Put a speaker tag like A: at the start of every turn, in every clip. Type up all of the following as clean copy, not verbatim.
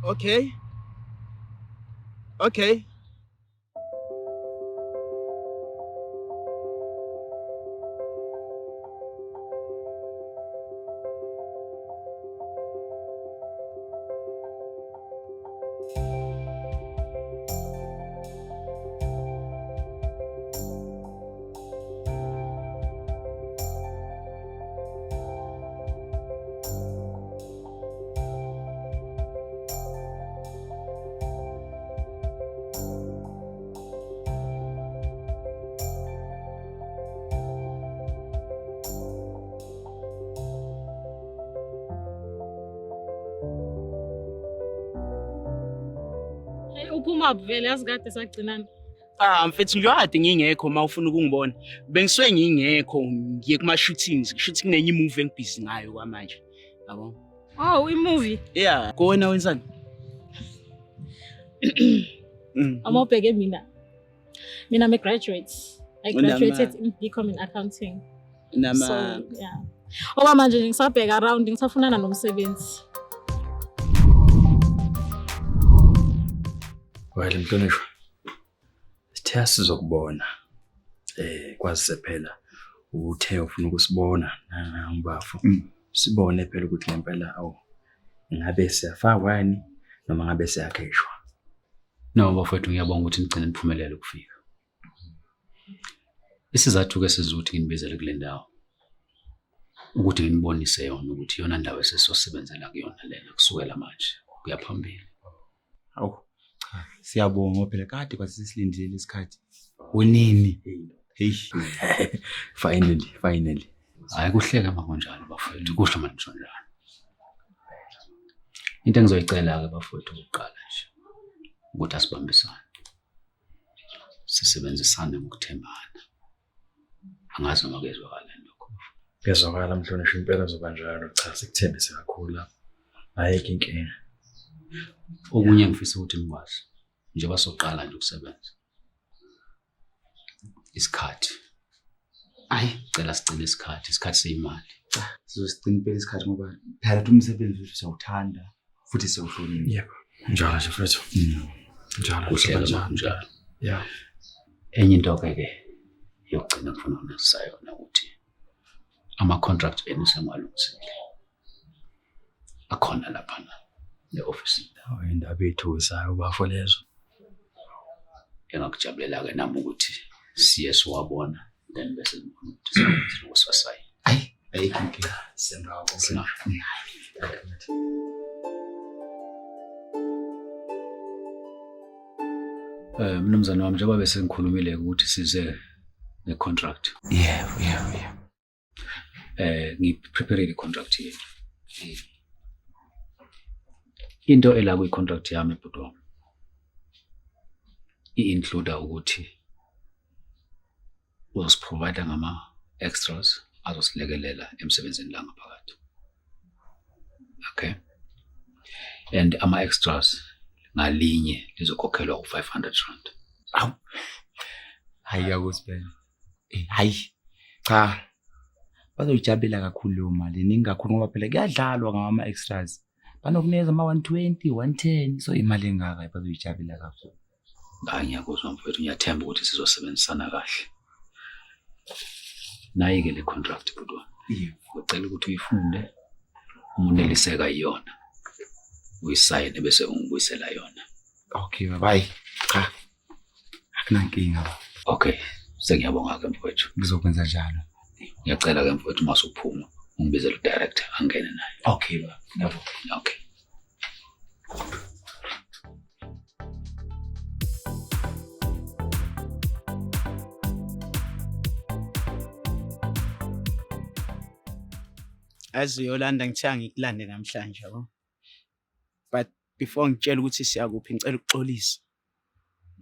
A: Okay. Okay.
B: Hey, uphuma vele yazi kade sagcinana.
A: Ah mfethu nje kade ngingekho uma ufuna ukungibona. Bengisuke ngingekho ngiye kuma shootings, kusho ukuthi kunenye imovie engibhizi ngayo kwamanje. Yabo.
B: Oh, imovie.
A: Yeah, kowena wenzani?
B: Uma ubheke mina. Mina I'm a graduate. I graduated in BCom in accounting.
A: Nama
B: So, yeah. Okwamanje nje ngisabheka around ngisafunana nomsebenzi.
C: Well, mhlonishwa. Sithe sizokubona. Eh kwazise phela uthe ufuna ukusibona nangubafo. Sibone phela ukuthi ngempela awu ngabe siyafakwa yini noma ngabe siyakhishwa.
D: No bafowethu ngiyabonga ukuthi nigcine niphumelele ukufika. Isizathu-ke sizukuthi nginibizele kule ndawo ukuthi nginibonise yona ukuthi iyona ndawo esesosebenzela kuyona lena kusukela manje kuya phambili.
E: Hawu, cha, siyabonga ngoba phela kade kwase silindile isikhathi. Kunini? Hey.
C: Finally, finally.
D: Hhayi kuhleke uma kunjalo bafowethu, kuhle uma nisho njalo. Into engizoyicela-ke bafowethu okokuqala nje ukuthi asibambisane. Sisebenzisane ngokuthembana. Angazi noma kuyezwakala yini lokho.
C: Kuyezwakala mhlonishwa impela kuzoba njalo. Cha sikuthembise kakhulu lapho. Ayikho inkinga.
D: Okunye engifisa ukuthi nikwazi njengoba soqala nje ukusebenza. Isikhathi.
E: Ayi,
D: Cela sigcine isikhathi, isikhathi siyimali.
E: cha, sizosigcina impela isikhathi ngoba phela thi umsebenzi wethu siyawuthanda futhi siyawuhlonipha.
C: Yebo. Njalo nje mfethu. Njalo
D: Kuhle
C: kuzoba
D: ke
C: njalo.
D: njalo.
C: Yeah.
D: Enye into ke ke yokugcina ngifuna ukunazisa yona ukuthi ama-contract enu sengiwalungisile. Akhona laphana e-ofisini.
C: Awu indaba ethusayo bafo lezo.
D: Engakujabulela-ke nami ukuthi siye siwabona then bese sibona ukuthi siyakwazi ukusiwasayina.
E: Ayi, ayikho inkinga.
D: Sina- Mnumzane wami njengoba bese ngikhulumile ukuthi size nge-contract.
E: Yebo, yebo, yebo.
D: Ngiprepare i-contract yenu. Into ela kwi-contract yami bhuti wami i-include ukuthi uzosiprovide ngama-extras azosilekelela emsebenzini la ngaphakathi. Okay. And ama-extras ngalinye lizokhokhelwa u-500 rand.
E: Awu. Hayi yakusibena. Eh, hayi. Cha. Bazoyijabulela kakhulu leyo mali, iningi kakhulu ngoba phela kuyadlalwa ngama extras. Banokunikeza ama 120, 110, so imali engaka bazoyijabulela kakhulu.
D: Hayi ngiyakuzwa mfowethu, ngiyathemba ukuthi sizosebenzisana kahle. Nayi-ke le contract bhuti wami.
E: Yebo.
D: Ngicela ukuthi uyifunde, uma uneliseka yiyona, uyisayine bese ungibuyisela yona.
E: Okay baba, hayi. Cha. Akunankinga baba.
D: Okay, sengiyabonga-ke mfowethu.
E: Ngizokwenza njalo.
D: Ngiyacela-ke mfowethu uma usuphuma ungibizele u-director angene naye.
E: Okay baba, ngiyabonga.
D: Okay.
A: Yazi Yolanda ngithe angikulande namhlanje yabo. But before ngitshela ukuthi siyakuphi ngicela ukuxolisa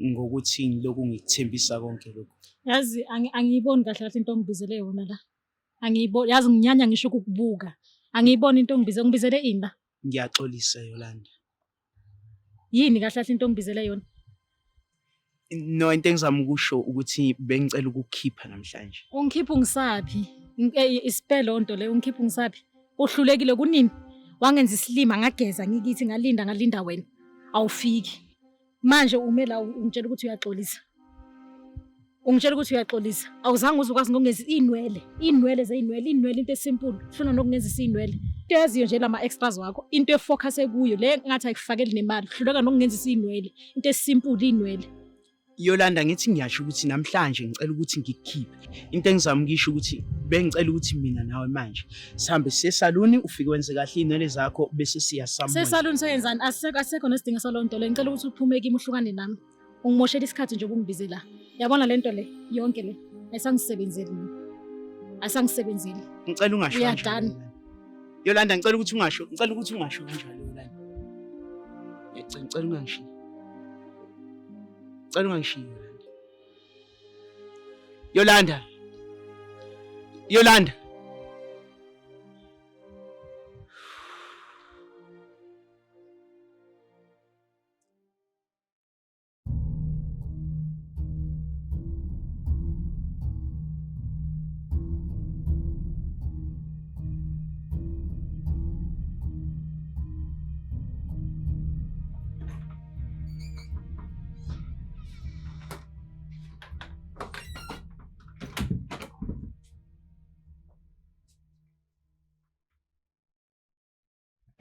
A: ngokuthi ngiloku ngikuthembisa konke lokhu.
B: Yazi angiyiboni kahle kahle into ongibizele yona la. Angiyiboni, yazi nginyanya ngisho ukukubuka. Angiyiboni into ongibizele ini la?
A: Ngiyaxolisa Yolanda.
B: Yini kahle kahle into ongibizele yona?
A: No, into engizama ukusho ukuthi bengicela ukukukhipha namhlanje.
B: Ungikhipha ungisaphi? Isipe leyo nto leyo, ungikhipha ungisaphi? Uhlulekile kunini? Wangenza isilima ngageza ngikithi ngalinda ngalinda wena. Awufiki. Manje ume la ungitshela ukuthi uyaxolisa. Ungitshela ukuthi uyaxolisa. Awuzange uze ukwazi ngokungenza inwele, inwele zeyinwele, inwele into esimple. Ufuna nokungenzisa inwele. Into yaziyo nje lama extras wakho, into efocus ekuyo le ngathi ayikufakeli nemali. Hluleka nokungenzisa inwele, into esimple inwele.
A: Yolanda ngithi ngiyasho ukuthi namhlanje ngicela ukuthi ngikukhiphe. Into engizama ukuyisho ukuthi bengicela ukuthi mina nawe manje sihambe siye esaluni ufike wenze kahle iy'nwele zakho bese siya somewhere.
B: Sesaluni soyenzani? Asisekho asisekho nesidingo salowo nto leyo. Ngicela ukuthi uphume kimi uhlukane nami. Ungimoshela isikhathi nje ukungibize la. Yabona le nto le yonke le ayisangisebenzeli mina. Ayisangisebenzeli.
A: Ngicela ungasho
B: We are
A: kanjalo.
B: done.
A: Yolanda ngicela ukuthi ungasho, ngicela ukuthi ungasho kanjalo Yolanda. Ngiyacela ngicela ungangishiyi. Ngicela ungangishiyi Yolanda. Yolanda. Yolanda.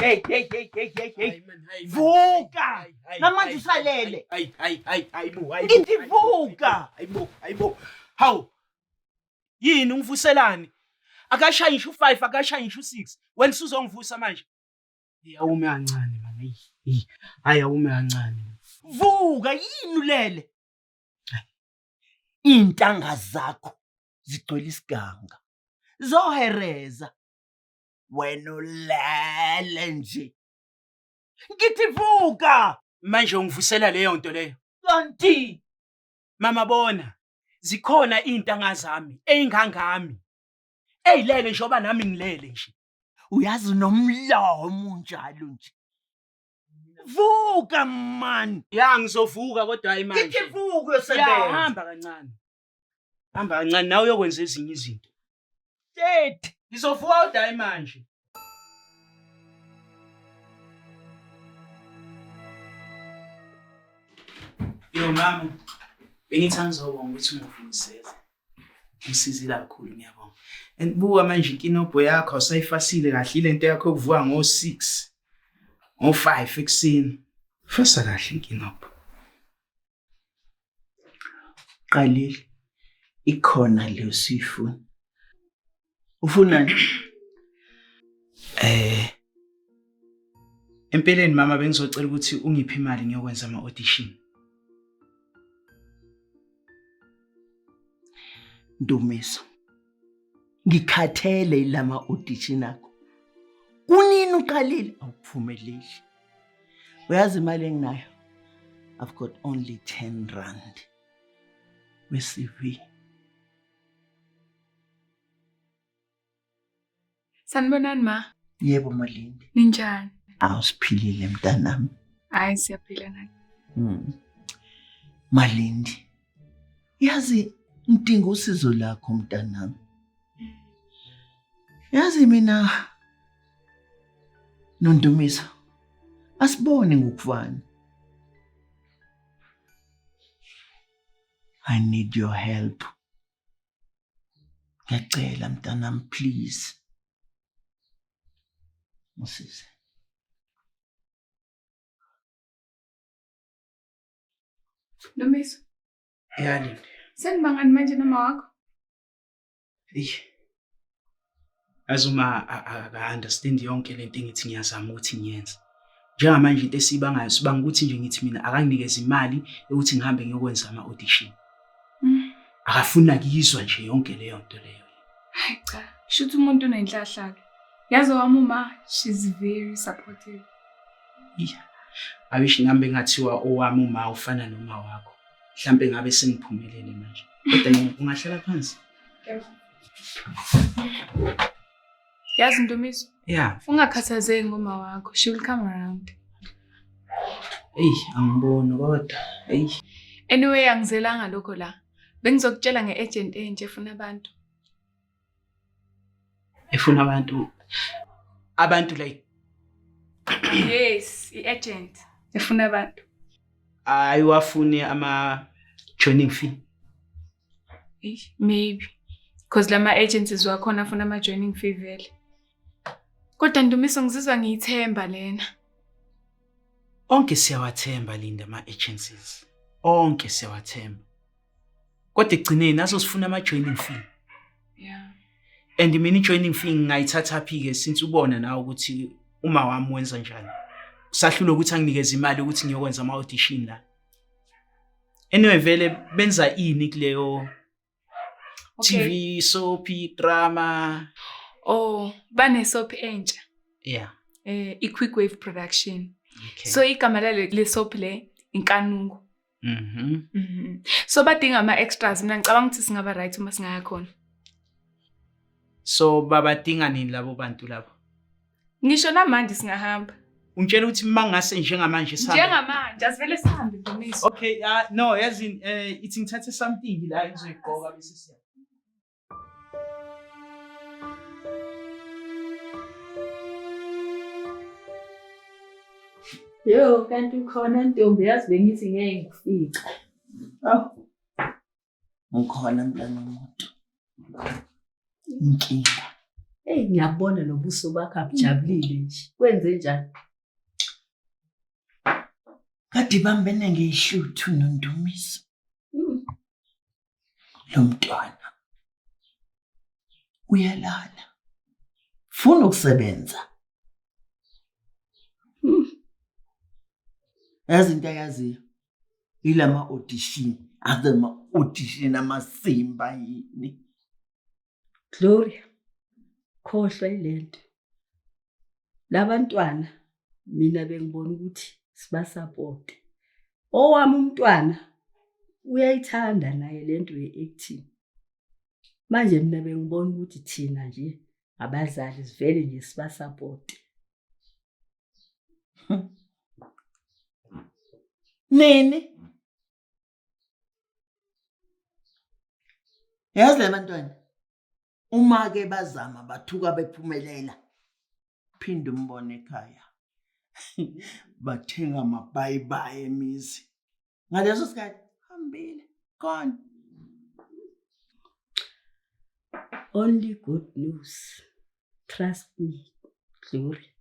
F: Hey, hey, hey, hey, hey, hey. Vuka! Namanje usalele.
A: Hayi hayi hayi hayibo hayibo.
F: Ngithi vuka!
A: Hayibo hayibo. Hawu. Yini ungivuselani? Akashayi ngisho u5 akashayi ngisho u6. Wena usuzongivusa manje. Hey awume kancane man. Hey. Hey. Hayi awume kancane.
F: Vuka yini ulele? Intanga zakho zigcwele isiganga. Zohereza. Wena ulele nje. Ngithi vuka!
A: Manje ungivusela leyo nto leyo.
F: Kanti
A: Mama bona zikhona iy'ntanga zami ey'ngangami ey'lele njengoba nami ngilele nje.
F: Uyazi nomlomo unjalo nje. Vuka man.
A: Ya ngizovuka kodwa hayi manje.
F: Ngithi vuka
A: Ya
F: uyosebenza.
A: hamba kancane. Hamba kancane nawe uyokwenza ezinye izinto.
F: Shit.
A: Ngizovuka kodwa hayi manje. Yo mama, bengithi angizobonga ukuthi ungivusele. Ngisizile kakhulu ngiyabonga. And buka manje inkinobho yakho awusayifasile kahle ile nto yakho yokuvuka ngo-6 ngo-5 ekuseni. Fasa kahle inkinobho.
F: Qalile. Ikhona leyo sifuna. Ufunani?
A: Eh Empeleni mama bengizocela ukuthi ungiphe imali ngiyokwenza ama audition.
F: Ndumiso. Ngikhathele ilama audition akho. Kunini uqalile awuphumeleli. Uyazi imali enginayo? I've got only 10 rand. We-CV.
G: Sanibonani ma.
F: Yebo Malindi.
G: Ninjani?
F: Awusiphilile mntanami.
G: Hayi siyaphila nani.
F: Malindi. Yazi ngidinga usizo lakho mntanami. Yazi mina Nondumiso asibone ngokufana. I need your help. Ngiyacela mntanami please. Ngisize.
G: Ndumiso,
A: Ya Lindi.
G: senibangani manje noma wakho?
A: Eyi. Yazi uma aka-understand yonke lento engithi ngiyazama ukuthi ngiyenze. Njengamanje into esiyibangayo sibanga ukuthi nje ngithi mina akanginikeze imali yokuthi ngihambe ngiyokwenza ama-audition. Akafuni nakuyizwa nje yonke leyo nto leyo.
G: Hayi cha, shuthi umuntu unenhlahla-ke. Yazi owami uma, she's very supportive.
A: Iya. I wish nami bengathiwa owami uma ufana noma wakho. Mhlampe ngabe sengiphumelele manje. Kodwa nje ungahlala phansi.
G: Yazi Ndumiso,
A: Yeah.
G: ungakhathazeki ngoma wakho, she will come around.
A: Eyi, angiboni kodwa. Eyi.
G: Anyway, angizelanga lokho la. Bengizokutshela nge-agent entsha efuna abantu.
A: Efuna abantu abantu like
G: Yes, i-agent. Efuna abantu.
A: Ayiwafuni ama joining fee.
G: Eish, maybe. Because lama agencies wakhona afuna ama joining fee vele. Kodwa Ndumiso ngizizwa ngiyithemba lena.
A: Onke siyawathemba Linda ama agencies. Onke siyawathemba. Kodwa ekugcineni azosifuna ama joining fee.
G: Yeah.
A: And mina i-joining fee ngingayithatha phi-ke since ubona nawe ukuthi uma wami wenza njani. Usahlulwe ukuthi anginikeze imali ukuthi ngiyokwenza ama-audition la. Anyway vele benza ini kuleyo
G: Okay.
A: TV, soapy, drama?
G: Oh, bane soap entsha.
A: Yeah.
G: Eh, i-Quick Wave Production.
A: Okay.
G: So igama lale le soap le inkanuko. So badinga ama extras mina ngicabanga ukuthi singaba right uma singaya khona.
A: So babadinga nini labo bantu labo?
G: Ngisho namanje singahamba.
A: Ungitshela ukuthi uma ngase njengamanje sihambe.
G: Njengamanje asivele sihambe Ndumiso.
A: Okay, no, yazini ithi ngithathe something la engizoyigqoka bese siya.
H: Yo, kanti ukhona ntombi, yazi bengithi ngeke ngikufice.
F: Awu. Ngikhona mntana womuntu. Inkinga.
H: Eyi, ngiyabona nobuso bakho abujabulile nje. Kwenze njani?
F: Kade bambene ngehluthu noNdumiso. Lo mntwana uyalala. Funa ukusebenza. Yazi into ayaziyo. Ilama audition, azama audition amasimba yini.
H: Gloria, khohlwa ilento. Labantwana mina bengibona ukuthi sibasupport. Owami umntwana uyayithanda naye lento ye-acting. Manje mina bengibona ukuthi thina nje abazali sivele nje sibasupport.
F: Nini? Yazi le bantwana uma ke bazama bathuka bephumelela phinde umbone ekhaya bathenga amabayibayi emizi ngaleso sikhathi hambile gone.
H: Only good news. Trust me, Gloria.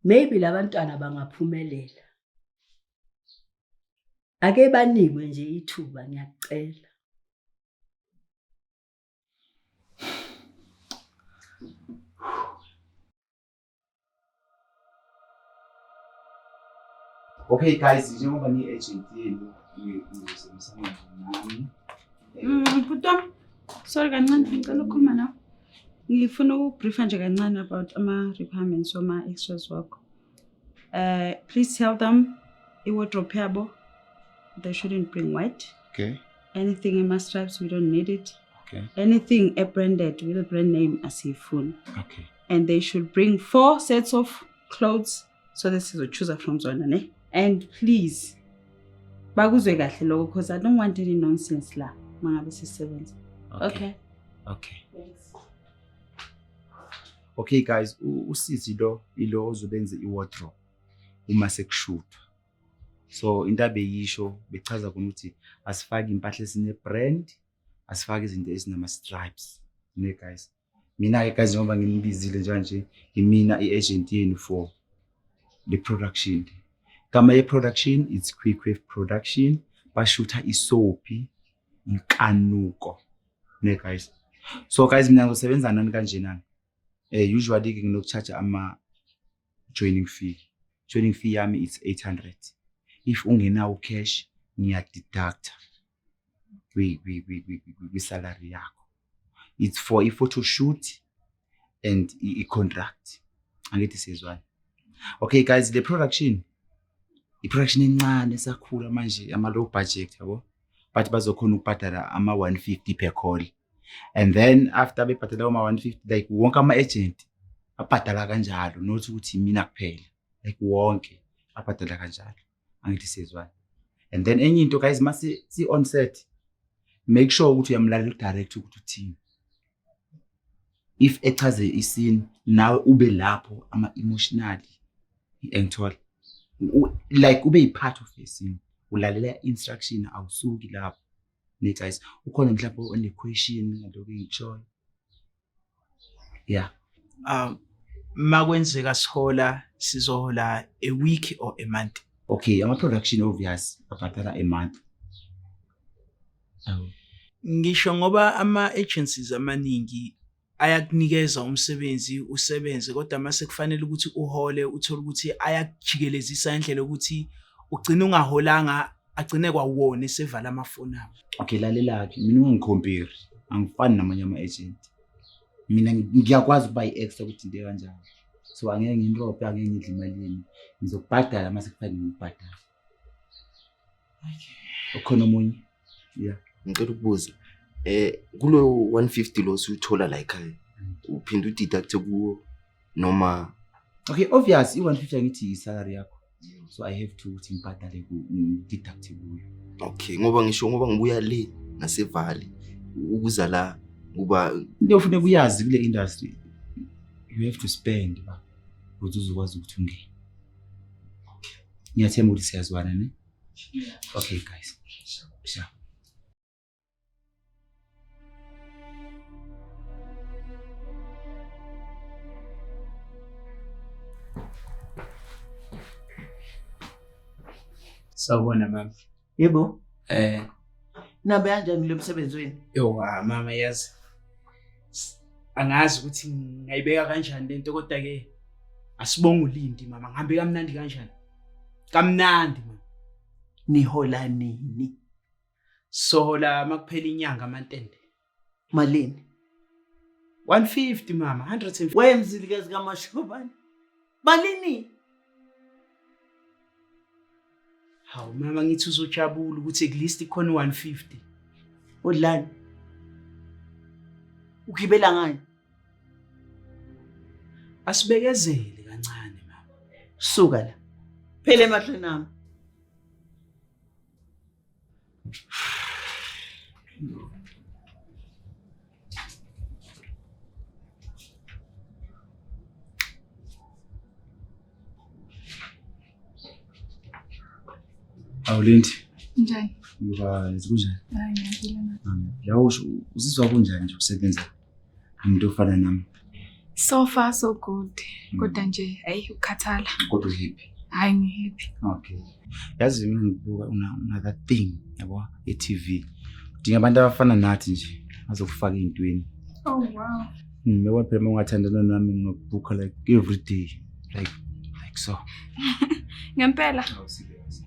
H: Maybe labantwana bangaphumelela. Ake banikwe nje ithuba ngiyakucela.
E: Okay guys, njengoba ni-agent yenu ngizosebenzisana nani.
I: Bhuti wami, sorry kancane, ngicela ukukhuluma nawe. Ngifuna ukubriefa nje kancane about ama-requirements wama-extras wakho. Please tell them i-wardrobe yabo, they shouldn't bring white.
E: Okay.
I: Anything ema-stripes, we don't need it.
E: Okay.
I: Anything a branded with a brand name asiyifuni.
E: Okay.
I: And they should bring 4 sets of clothes so this is a chooser from zona ne. And please bakuzwe kahle lokho because I don't want any nonsense la mangabe sisebenza. Okay.
E: Okay.
I: Thanks.
E: Okay guys, usisi lo ilo ozobenza i-wardrobe uma sekushuthwa. So into abeyisho bechaza khona ukuthi asifaki impahla esine brand, asifaki izinto ezinama stripes. Ne guys. Mina ke guys njengoba nginibizile nje imina i-agent yenu for the production. Gama ye-production it's Quick Wave Production. Bashutha isopi inkanuko. Ne guys. So guys mina ngizosebenza nani kanjena. Usually ke nginokucharge ama joining fee. Joining fee yami it's 800. If ungenawo cash ngiya deduct kwi salary yakho. It's for a photo shoot and a contract. Angithi sizwana. Okay guys, the production i-production encane esakhula manje ama low budget yabo. But bazokhona ukubhadala ama 150 per call. And then after bebhadala ama 150 like wonke ama agent abhadala kanjalo, not ukuthi mina kuphela. Like wonke abhadala kanjalo. Angithi sizwana. And then enye into guys mase si on set make sure ukuthi uyamlalela udirector ukuthi uthini. If echaze iscene nawe ube lapho ama emotionally engithola. Like ube yi-part of the scene. Ulalela instruction awusuki lapho. Ne guys, ukhona mhlawumbe one-question ngalokho engikushoyo? Yeah.
A: Makwenzeka sihola sizohola a week or a month?
E: Okay, ama-production obvious abhadala a month. Awu.
A: Ngisho ngoba ama-agencies amaningi ayakunikeza umsebenzi usebenze, kodwa mase kufanele ukuthi uhole uthole ukuthi ayakujikelezisa indlela yokuthi ugcine ungaholanga, agcine kwawona esevala amafoni abo.
E: Okay, lalela-ke, mina ungangikhomperi, angifani namanye ama-agent. Mina ngiyakwazi ukuba yi-extra ukuthi into ekanjani. So angeke nginirobhe, angeke ngidle imali yenu. Ngizokubhadala mase kufanele ngikubhadale. Ukhona omunye? Yeah.
J: Ngicela ukubuza kulo 150 lo usuthola la ekhaya uphinda udeduct kuwo noma?
E: Okay, obvious i-150 angithi i-salary yakho. So I have to ukuthi ngibhadale ku deduct kuyo.
J: Okay, ngoba ngisho ngoba ngibuya le ngasevali ukuza la kuba
E: into ofuneka uyazi kule industry, you have to spend ba ukuze uzokwazi ukuthi ungene. Ngiyathemba ukuthi siyazwana ne? Okay guys. Sure.
A: Sawubona mama.
F: Yebo. Nabe kanjani lo msebenzi wenu?
A: Yo, ah, mama yazi. Angazi ukuthi ngayibeka kanjani lento, kodwa ke asibonge ulindi mama, ngihambe kamnandi kanjani? Kamnandi mama.
F: Nihola nini?
A: Sohola makuphela inyanga amantende.
F: Malini?
A: 150 mama, 150.
F: Wemzilikazi kaMashobane. Malini?
A: Hawu mama, ngithi uzojabula ukuthi at least ikhona 150.
F: Udlani? Ugibela ngani?
A: Asibekezele kancane mama.
F: Suka la. Phela emahlweni ami.
E: Awulindi.
G: Njani?
E: Ngiba kunjani?
G: Hayi ngiyaphila na.
E: La usho uzizwa kunjani nje ukusebenza umuntu ofana nami?
G: So far so good. Kodwa nje hayi ukukhathala.
E: Kodwa uhappy?
G: Hayi ngihappy.
E: Okay. Yazi mina ngibuka una that thing yabo e-TV. Udinga abantu abafana nathi nje bazokufaka ey'ntweni.
G: Oh wow.
E: Yabo phela uma ungathandana nami ngingakubhuka like every day. Like so.
G: Ngempela.
E: Awu serious.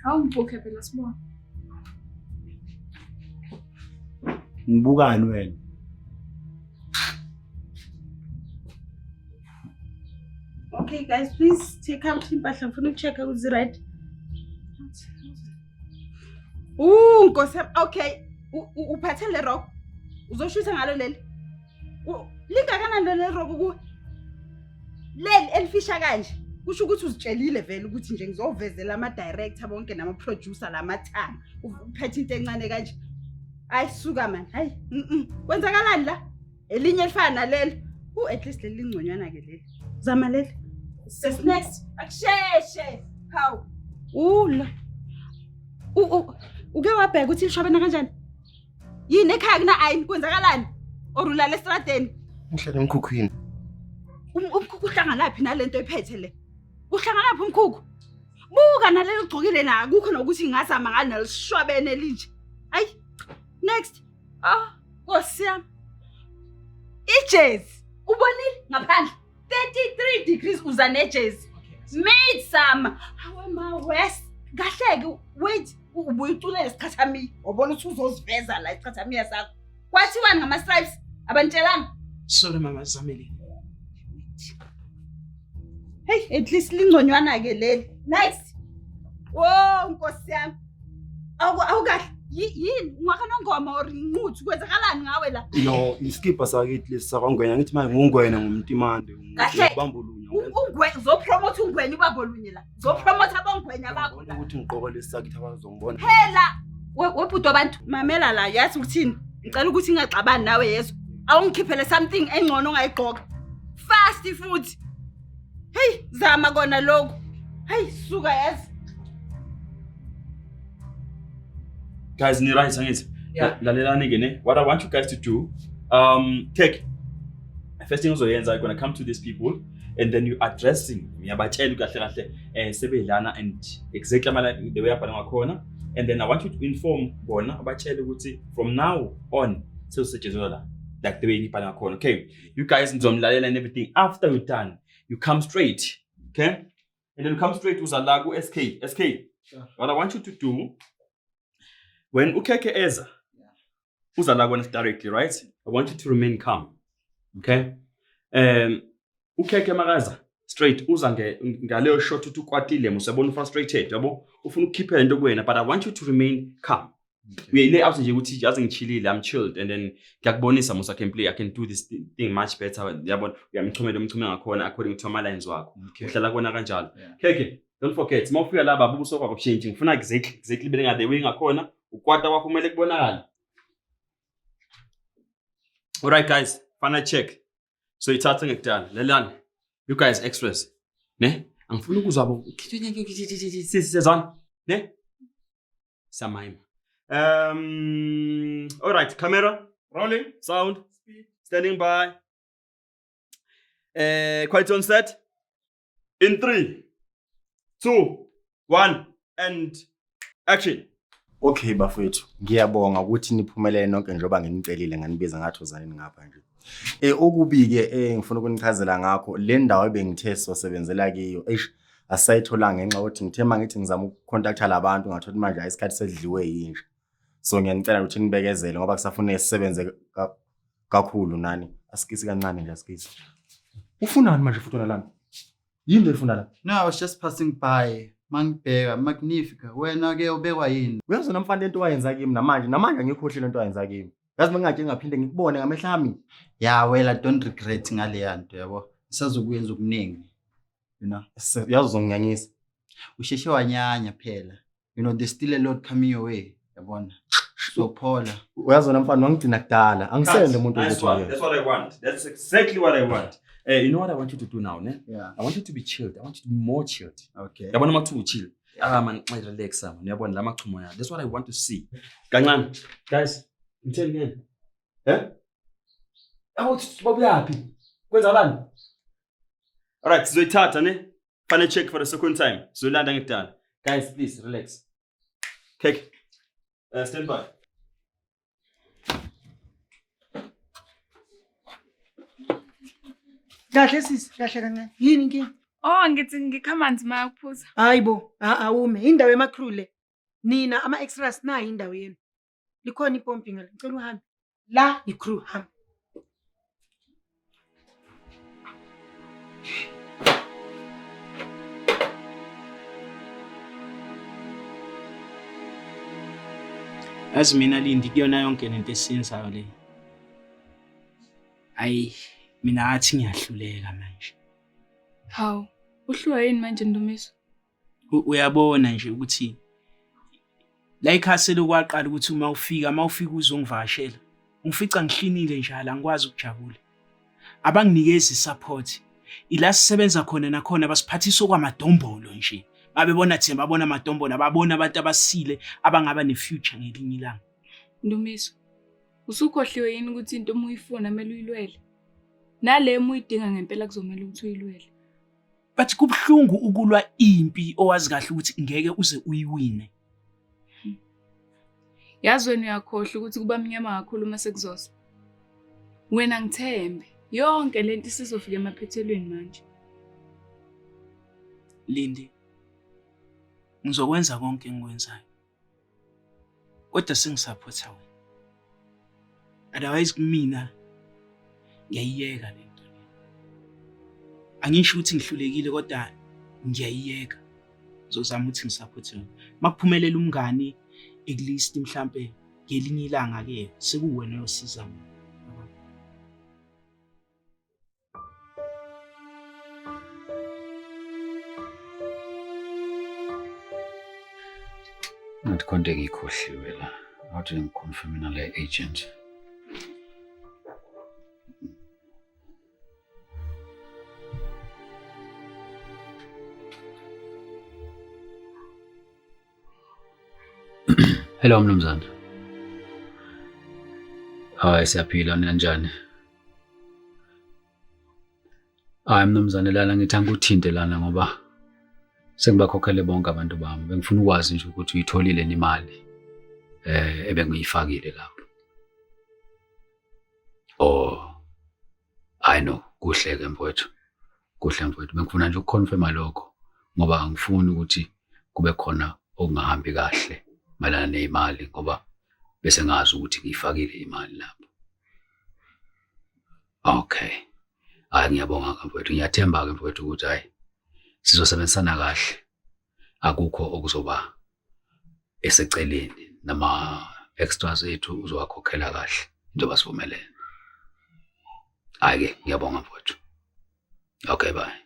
G: Awungibhukhe phela sibone.
E: Ngibukani wena?
I: Okay guys, please take out impahla, ngifuna ukucheck-a ukuthi right. Nkosi yami, okay. Uphathe le rock. Uzoshutha ngalo leli. Lingakanani le rock kuwe? Leli elifisha kanje. Kusho ukuthi uzitshelile vele ukuthi nje ngizovezela ama director bonke nama producer lamathanga. Uphethe into encane kanje. Hayi suka man. Hayi. Kwenzakalani la? Elinye elifana nalelo. At least leli lingconywana ke leli. Zama leli. Ses next. Akusheshe. Hawu. La. Uke wabheka ukuthi lishobene kanjani? Yini ekhaya kuna ayini kwenzakalani? Or ulala estradeni?
J: Ngihlala emkhukhwini.
I: Umkhukhu uhlanganaphi nalento ephethe le? Uhlanganaphi umkhukhu? Buka nalelo ugcokile na akukho nokuthi ngazama ngalo nalishwabene elinje. Hayi. Next. Ah, Nkosi yami. Ijezi ubonile ngaphandle 33 degrees uza nejezi. Mid summer. Hawe ma west. Kahleke wait ubuye uculele isichathamiya. Wabona ukuthi uzoziveza la isichathamiya sakho. Kwathiwani ngama stripes? Abantshelanga.
A: Sorry mama, zamele.
I: Hey, at least lingconywana ke leli. Nice. Wo Nkosi yami. Awukahle. Yini ungwakanongoma or inquthu kwenzakalani ngawe la?
K: No, isikibha sakithi lesi sakwaNgwenya, ngithi manje ngungwena ngumtimande.
I: Kahle.
K: Ubamba olunye.
I: Ungwe uzopromote ungwenya ubamba olunye la. Uzopromote abongwenya bakho la.
K: Ukuthi ngiqoka lesi sakithi abazongibona.
I: Phela webhuti wabantu mamela la, yazi ukuthini? Ngicela ukuthi ngingaxabani nawe yezwa. Awungikhiphele something engcono ongayigqoka. Fast futhi. Hey, zama kona lokhu.
F: Hayi suka yazi.
C: Guys, ni right angithi?
A: Yeah.
C: Lalelani ke ne. What I want you guys to do, take first thing ozoyenza, you're gonna come to these people and then you addressing uyabatshela kahle kahle sebelana and exactly ama the way abhala ngakhona, and then I want you to inform bona, abatshele ukuthi from now on sewusetshenziswa la like the way nibhala ngakhona. Okay, you guys nizomlalela and everything. After you're done, you come straight, okay, and then you come straight uza la ku SK. SK,
A: Sure.
C: What I want you to do when ukhekhe eza uza la kuwena directly, right, I want you to remain calm, okay? Ukhekhe makaza straight uza ngaleyo shot uthi ukwatile, musabona frustrated, yabo, ufuna ukukhiphela into kuwena, but I want you to remain calm. Uyayile out nje ukuthi yazi ngichillile, I'm chilled, and then ngiyakubonisa musa, I can play, I can do this thing much better, yabona, uyamchomela umchome ngakhona according to ama lines wakho. Uhlala kuwena kanjalo. Khekhe, don't forget, uma ufika la baba ubuso kwakho bushintshe, ngifuna exactly bele ngade way ngakhona, ukwata kwakho kumele kubonakale. All right guys, final check. So ithatha ngekudala. Lelani. You guys extras. Ne? Angifuni ukuzwa bo. Sisezana. Ne? Samayima. All right, camera rolling, sound speed, standing by. Quality on set. In 3, 2, 1 and action.
K: Okay bafethu, ngiyabonga ukuthi niphumelele nonke njengoba nginicelile nganibiza ngathi uzanini ngapha nje. Okubi-ke ngifuna ukunichazela ngakho, le ndawo ebengithe sosebenzela kiyo, eish, asisayitholanga ngenxa yokuthi ngithe uma ngithi ngizama ukukhontaktha labantu ngathola manje hhayi isikhathi sedliwe yinja. So ngiyanicela ukuthi nibekezele ngoba kusafuneka sisebenze kakhulu nani. Asikisi kancane nje asikisi. Ufunani manje futhi wena lana? Yini le efuna la?
L: No, I was just passing by. Mangibheka, Magnifica. Wena ke ubekwa yini?
K: Uyazi wena mfana lento wayenza kimi namanje, namanje angikhohlile lento wayenza kimi. Yazi mengingathi ngaphinde ngikubone ngamehlo ami.
L: Yeah, well, I don't regret ngaleya nto yabo. Ngisazokuyenza okuningi. You know.
K: Yazi uzonginyanyisa.
L: Usheshe wanyanya phela. You know, there's still a lot coming your way. Yabona. So phola.
K: Uyazi wena mfana wangigcina kudala. Angisende umuntu
C: Nice
K: ukuthi
C: one.
K: uyena.
C: That's what I want. That's exactly what I want. You know what I want you to do now, ne?
L: Yeah.
C: I want you to be chilled. I want you to be more chilled.
L: Okay.
C: Yabona uma kuthiwa uchill. Ah man, nxa relax man. Uyabona la machumo ya. That's what I want to see. Kancane. Guys, ngitheni ngene? Eh? Awu babuyaphi? Kwenzakalani? All right, sizoyithatha ne? Final check for the second time. Sizolanda ngekudala. Guys, please relax. Cake. Stand by.
M: Kahle sisi, kahle kancane. Yini inkinga?
G: Oh, ngithi ngikha amanzi ma ukuphuza.
M: Hayi bo, awume. Indawo yama-crew le. Nina ama-extras nayi indawo yenu. Likhona ipompi ngale. Ngicela uhambe. La i-crew hamba.
A: Yazi mina Lindi, kuyona yonke lento esiyenzayo le. Ayi, mina ngathi ngiyahluleka manje.
G: Hawu, uhlulwa yini manje Ndumiso?
A: Uyabona nje ukuthi la ekhaya selokwaqala ukuthi uma ufika uzongivakashela, ungifica ngihlinile njalo, angikwazi ukujabula. Abanginikezi support. Ila sisebenza khona nakhona basiphathisa okwamadombolo nje. Babebona thina babona amadombolo, ababona abantu abasile abangaba ne-future ngelinye ilanga.
G: Ndumiso, usukhohliwe yini ukuthi into uma uyifuna kumele uyilwele? Nale uma uyidinga ngempela kuzomela ukuthi uyilwele.
A: But kubuhlungu ukulwa impi owazi kahle ukuthi ngeke uze uyiwine.
G: Yazi wena uyakhohlwa ukuthi kuba mnyama kakhulu uma sekuzosa. Wena ngithembe, yonke lento isizofika emaphethelweni manje.
A: Lindi, ngizokwenza konke engikwenzayo. Kodwa sengisupporta wena. Otherwise kumina ngiyayiyeka lento le. Angisho ukuthi ngihlulekile kodwa ngiyayiyeka. Ngizozama ukuthi ngisupporte wena. Makuphumelela umngani at least mhlambe ngelinye ilanga ke sekuwena oyosiza mina.
D: Ngathi khona into engiyikhohliwe la. Ngathi ngiconfirme nale agent. Hello mnumzane. Hayi siyaphila nina njani? Hayi mnumzane lana ngithi angikuthinte lana ngoba sengibakhokhele bonke abantu bami. Bengifuna ukwazi nje ukuthi uyitholile imali ebengiyifakile lapho. Oh. Hayi no, kuhle ke mfowethu. Kuhle mfowethu, bengifuna nje ukuconfirma lokho ngoba angifuni ukuthi kube khona okungahambi kahle mayelana ney'mali ngoba bese ngazi ukuthi ngiyifakile imali lapho. Okay. Hhayi ngiyabonga-ke mfowethu, ngiyathemba-ke mfowethu ukuthi hhayi sizosebenzisana kahle. Akukho okuzoba eseceleni nama-extras ethu uzowakhokhela kahle njengoba sivumelene. Hhayi-ke ngiyabonga mfowethu. Okay, bye.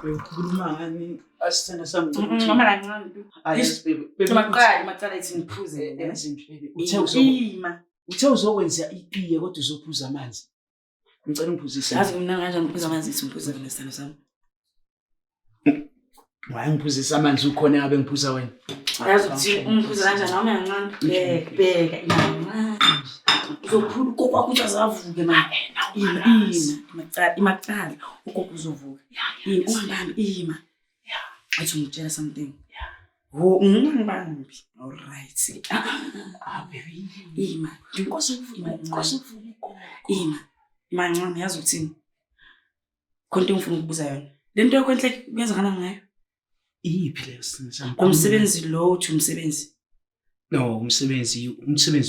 A: Ukhuluma ngani? Asithanda sami ngicela ukuthi-
I: Mama kancane.
A: Ah, yes, baby. Baby,
I: Maqala, maqala ithi ngiphuze.
A: Yazi nje, baby, uthe
I: Ima.
A: Uthe uzokwenza itiye kodwa uzophuza amanzi. Ngicela ungiphuzise.
I: Yazi kumnandi kanjani ngiphuza amanzi ithi ngiphuze mina sithando sami.
A: Wayengiphuzisa amanzi ukhona ngabe ngiphuza wena.
I: Yazi ukuthi ungiphuza kanjani awume kancane. Bheka, bheka ima kancane. Uzophula ugogo wakho uthi azavuke manje. Ima, ima, imacala, imacala. Ugogo uzovuka. Ima, ungibambi, ima. Athi ngitshela something. Wo, ungangibambi. All right.
A: Ah, baby.
I: Ima.
A: Nkosi ukuvuka, Nkosi ukuvuka ugogo.
I: Ima. Ima kancane, yazi ukuthini? Khona into engifuna ukubuza yona. Le nto yakho enhle kuyenzakala ngayo?
A: Iyiphi leyo sindisa?
I: Lo msebenzi lo uthi umsebenzi.
A: No, umsebenzi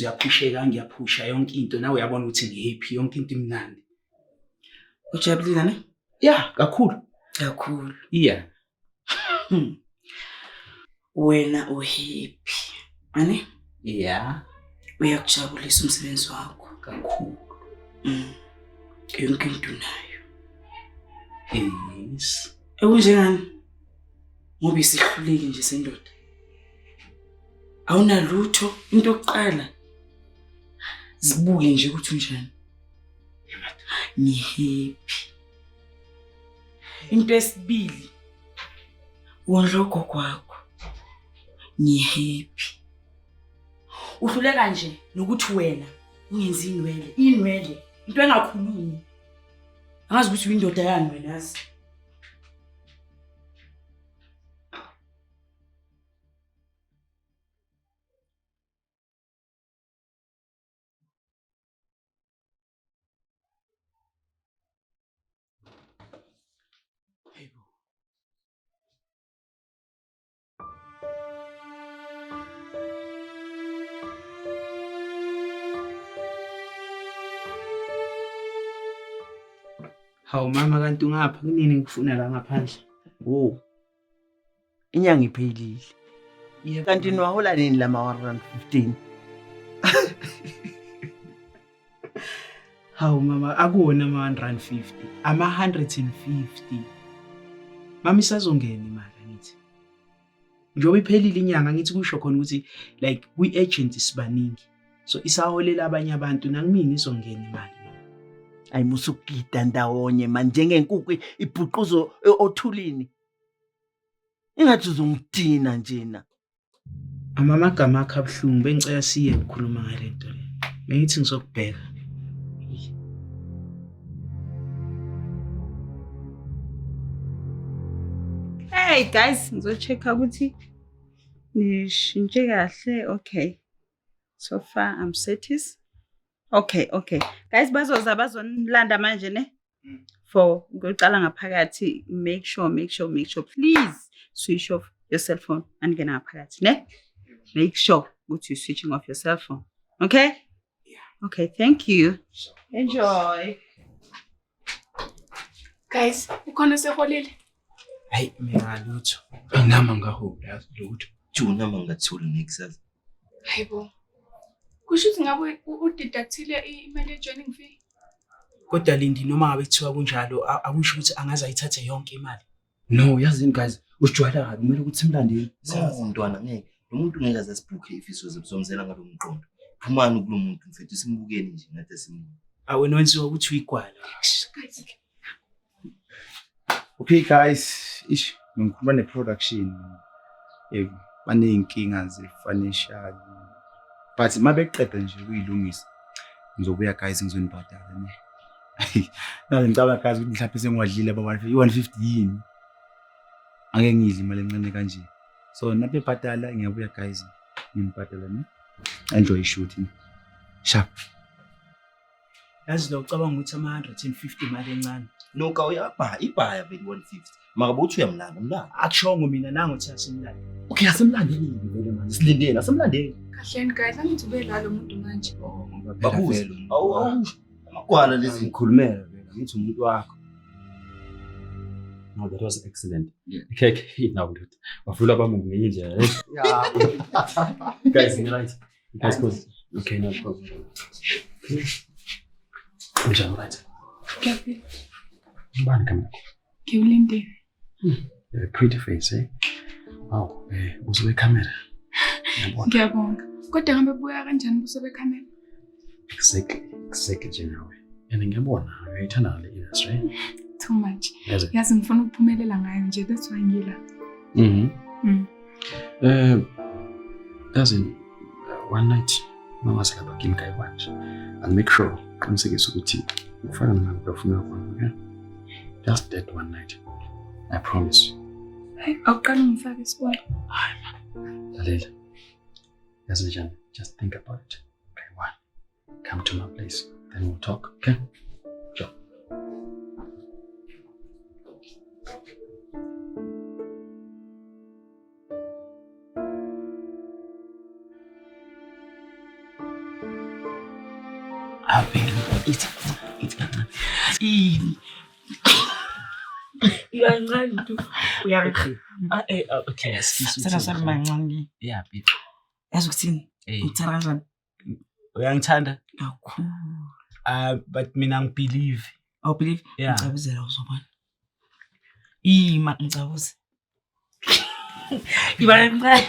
A: uyaphusheka, ngiyaphusha yonke into. Nawe uyabona ukuthi ngihappy, yonke into imnandi.
I: Ujabulile ne?
A: Yeah, kakhulu.
I: Kakhulu.
A: Yeah.
I: Wena uhappy. Ane?
A: Yeah.
I: Uyakujabulisa umsebenzi wakho.
A: Kakhulu.
I: Yonke into unayo.
A: Yes.
I: Ekunjengani? Ngoba isihluleki nje sendoda. Awunalutho, into yokuqala zibuke nje ukuthi unjani. Ngihappy. Into yesibili wondla ugogo wakho. Ngihappy. Uhluleka nje nokuthi wena ungenzi inwele, inwele, into engakhulumi. Angazi ukuthi uyindoda yani wena yazi.
A: Hawu mama, kanti ungapha kunini ngikufuna la ngaphandle?
F: Wo. Inyanga iphelile.
A: Yebo.
F: Kanti niwahola nini lama 115?
A: Hawu mama, akuwona ama 150, ama 150. Mama isazongena imali angithi. Njengoba iphelile inyanga ngithi kusho khona ukuthi like kwi-agent sibaningi. So isaholela abanye abantu nakumina izongena imali.
F: Ayi musukugida ndawonye manje njengenkukhu ibhuquzo othulini. Ingathi uzongidina njena.
A: Amagama akho abuhlungu, bengicela siye ukukhuluma ngale nto le. Bengithi ngizokubheka.
I: Hey guys, ngizocheck-a ukuthi nishintshe kahle. Okay. So far I'm satisfied. Okay, okay. Guys, bazoza bazonilanda manje ne? For ngicala ngaphakathi, make sure, make sure, make sure please switch off your cell phone aningena ngaphakathi ne? Make sure ukuthi you're switching off your cell phone. Okay? Yeah. Okay, thank you. Enjoy.
G: Guys, ukhona oseholile?
A: Hayi mina lutho.
E: Nami ngaholi yazi lutho.
J: Ju nami ngingatholi nekusasa.
G: Hayibo. Kusho ukuthi ngabe udeductile imali ye-joining fee?
A: Kodwa Lindi noma ngabe kuthiwa kunjalo akusho ukuthi angaze ayithathe yonke imali.
C: No, yazini guys, usijwayela kabi kumele ukuthi simlandele.
J: No mntwana ngeke. Lo muntu ngeke aze asibhukhe ifiso zethu somzela ngalo mqondo. Phumani kulo muntu mfethu simbukeni nje ngathi asimbuke.
A: Awena wenziwa ukuthi uyigwala.
G: Guys,
E: Okay guys, ish ngikhuluma ne-production. Baney'nkinga ze-financial. But uma beqeda nje ukuyilungisa, ngizobuya guys ngizonibhadala ne. Naze ngicabanga guys ukuthi mhlawumbe sengiwadlile aba 150, i-150 yini? Angeke ngiyidle imali encane kanje. So nabebhadala ngiyabuya guys, nginibhadala ne. Enjoy i-shoot ne. Sharp.
A: Yazi lo ucabanga ukuthi ama-150 imali encane.
J: No ka uyabhaya ibhaya vele 150. Maka bothi uyamlanda mlanda.
A: Akushongo mina nangu uthi asimlande.
J: Okay asimlandeni vele manje. Silindeni asimlandeni.
G: Kahleni guys, angithi ube la lo muntu manje.
J: Babuze. Awu awu. Amagwala lezi.
C: Ngikhulumela vele, ngithi umuntu wakho. No, that was excellent. Okay, now ndoda. Wavula bami ngenye indlela.
L: Yeah.
C: Guys, you right. You guys go. Okay, no problem. Unjani right?
G: Ngiyaphila.
C: Ubani igama lakho?
G: Ngiwulindile.
C: You have a pretty face, eh? Wow, buso bekhamera. Ngiyabona.
G: Ngiyabonga. Kodwa ngabe buya kanjani ubuso bekhamera?
C: Exactly, exactly njengawe. And ngiyabona uyayithanda le industry. eh?
G: Too much.
C: Yazi.
G: Yazi ngifuna ukuphumelela ngayo nje, that's why ngila.
C: Mhm.
G: Mm.
C: Yazi one night mangase lapha kimi kayi-one nje. I'll make sure qinisekise ukuthi ufaka nami ufuna khona, okay? Just that one night. I promise.
G: Hayi, awuqala ungifake isibona.
C: Lalela. Yazi njani? Just think about it. Okay, one. Come to my place. Then we'll talk, okay? Sure.
A: Avele ithi ithi kancane. Ini.
M: Uyancane tu. Uyangi.
A: Ah eh okay, excuse
M: Sana sana mancane.
A: Yeah, babe.
M: Yazi ukuthini?
A: Eh.
M: Ngikuthanda kanjani?
A: Uyangithanda?
M: Kakhulu.
A: But mina ngibelieve.
M: Awu believe?
A: Yeah.
M: Ngicabuzela uzobona. Ima ngicabuze. Iba kancane.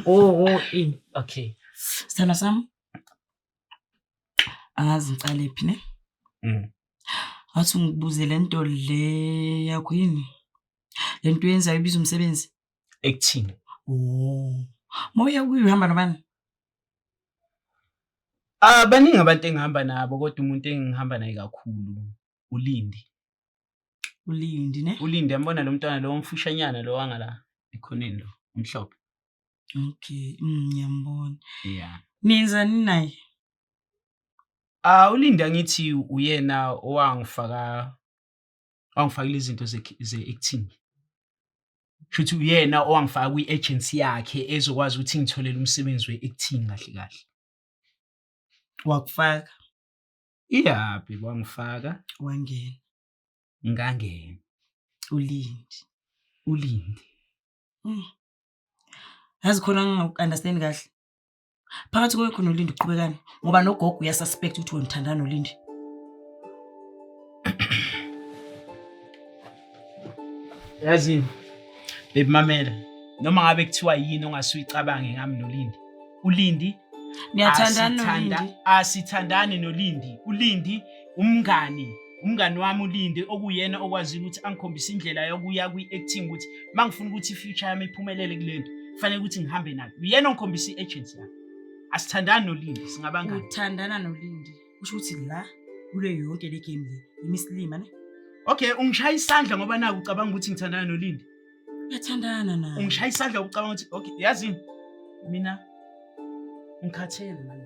M: Oh, oh, ini.
A: Okay.
M: Sithando sami. Angazi ngicale phi ne? Wathi ungibuze le nto le yakho yini? Le nto oyenzayo ibiza umsebenzi?
A: Ekuthini?
M: Oh. Uma uya kuyo uhamba nobani?
A: Ah baningi abantu engihamba nabo kodwa umuntu engihamba naye kakhulu uLindi.
M: Ulindi ne?
A: Ulindi yambona lo mntwana lo omfushanyana lo wangala ekhoneni lo omhlophe.
M: Okay, ngiyambona.
A: Yeah.
M: Niyenzani naye?
A: Ah uLindi angithi uyena owangifaka wangifakile izinto ze acting. Shuthi uyena owangifaka kwi-agency yakhe ezokwazi ukuthi ngitholele umsebenzi we-acting kahle kahle.
M: Wakufaka?
A: Yeah, babe wangifaka.
M: Wangena.
A: Ngangena.
M: Ulindi.
A: Ulindi.
M: Yazi khona ngingaku-understand kahle. Phakathi kwakho noLindi uqhubekani? Ngoba nogogo uyasuspect ukuthi wena uthandana noLindi.
A: Yazi babe mamela noma ngabe kuthiwa yini ongasuyicabange ngami noLindi. Ulindi
M: Niyathandana noLindi?
A: Asithandani noLindi. Ulindi umngani, umngani wami uLindi okuyena okwazile ukuthi angikhombise indlela yokuya kwi-acting ukuthi mangifuna ukuthi i-future yami iphumelele kule nto kufanele ukuthi ngihambe naye. Uyena ongikhombisa i-agency yakhe. Asithandani noLindi, singabangani.
M: Uthandana noLindi. Kusho ukuthi la kule yonke le game le imisilima ne?
A: Okay, ungishaya isandla ngoba naku ucabanga ukuthi ngithandana noLindi.
M: Uyathandana naye.
A: Ungishaya isandla ucabanga ukuthi okay, yazini mina ngikhathele manje.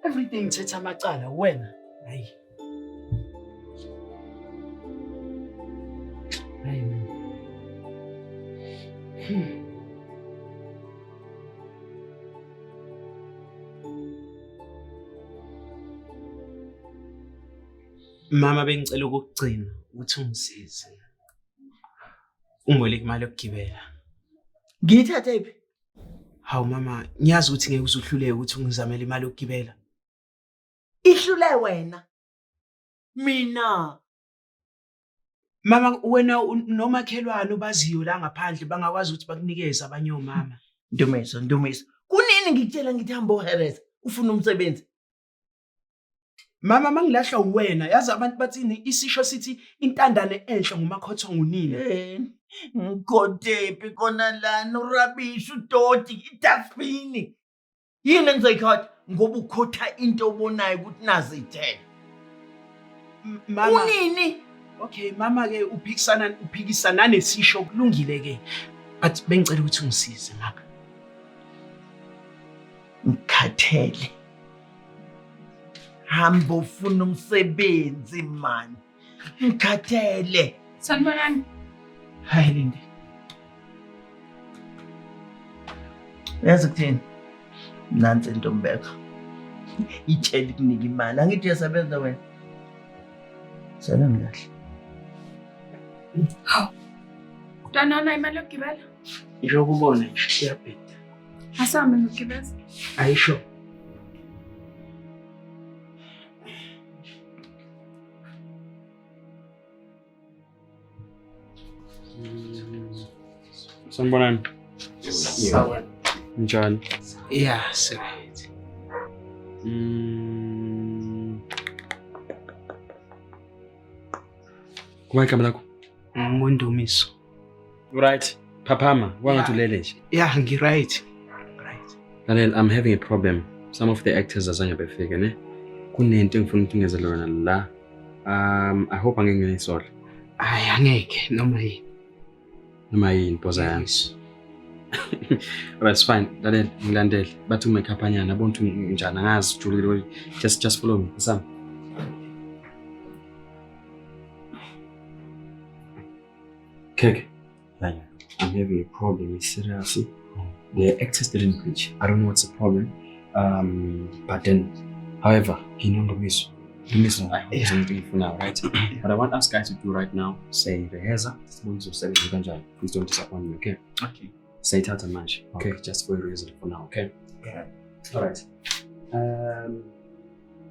A: Everything ngithetha amacala wena. Hayi. Hayi man. Mama bengicela ukugcina ukuthi ungisize. Ungiboleke imali yokugibela.
F: Ngiyithathe phi?
A: Hawu mama, ngiyazi ukuthi ngeke uzuhluleke ukuthi ungizamele imali yokugibela.
F: Ihlule wena. Mina.
A: Mama wena nomakhelwane obaziyo la ngaphandle bangakwazi ukuthi bakunikeze abanye omama.
F: Ndumiso, Ndumiso. Kunini ngikutshela ngithi hamba ohereza ufuna umsebenzi.
A: Mama mangilahlwa uwena yazi abantu bathini isisho sithi intandane enhle ngumakhotho ngunina.
F: Eh, Ngikhothephi kona lana urabishi udoti idustbin. Yini engizoyikhotha ngoba ukhotha into obonayo ukuthi nazi ithelo.
A: Mama
F: Kunini?
A: Okay mama ke uphikisana nesisho kulungile ke. But bengicela ukuthi ungisize mama.
F: Ngikhathele. Hamba ufuna umsebenzi man. Ngikhathele.
G: Sanibonani.
A: Hi Lindi.
F: Uyazi kuthini? Nansi intombeko. Itshela ikunika imali. Angithi uyasebenza wena. Salani kahle.
G: Hawu. Mntwana unayo imali yokugibela?
A: Njengoba ubona nje iyabheda.
G: Asahambe ngokugibeza.
A: Ayisho.
C: Sanibonani.
A: Sawubona.
C: Njani?
A: Yeah, right.
C: Kuba igama lakho?
A: NguNdumiso.
C: Right. Phaphama, kwangathi ulele nje.
A: Yeah, ngi-right.
C: Lalela, I'm having a problem. Some of the actors azange befike, ne? Kunento engifuna ukuthi ungenzele yona la. I hope angeke ngiyisole.
A: Hayi angeke noma yini.
C: Noma yini boza yami. Alright, it's fine. Lalela, ngilandele. Bathi umakeup-anyana, yabona ukuthi nginjani, angazi ujulukile. Just follow me. Sam. Keke. I'm having a problem. It's serious. The actors didn't reach. I don't know what's the problem. But then, however, Ndumiso. Ndumiso, I hope there's anything for now, right? What I want us guys to do right now, say reheza, please don't disappoint me, okay?
A: Okay.
C: Say tata manje, okay? Just for a reason for now, okay?
A: Yeah.
C: All right.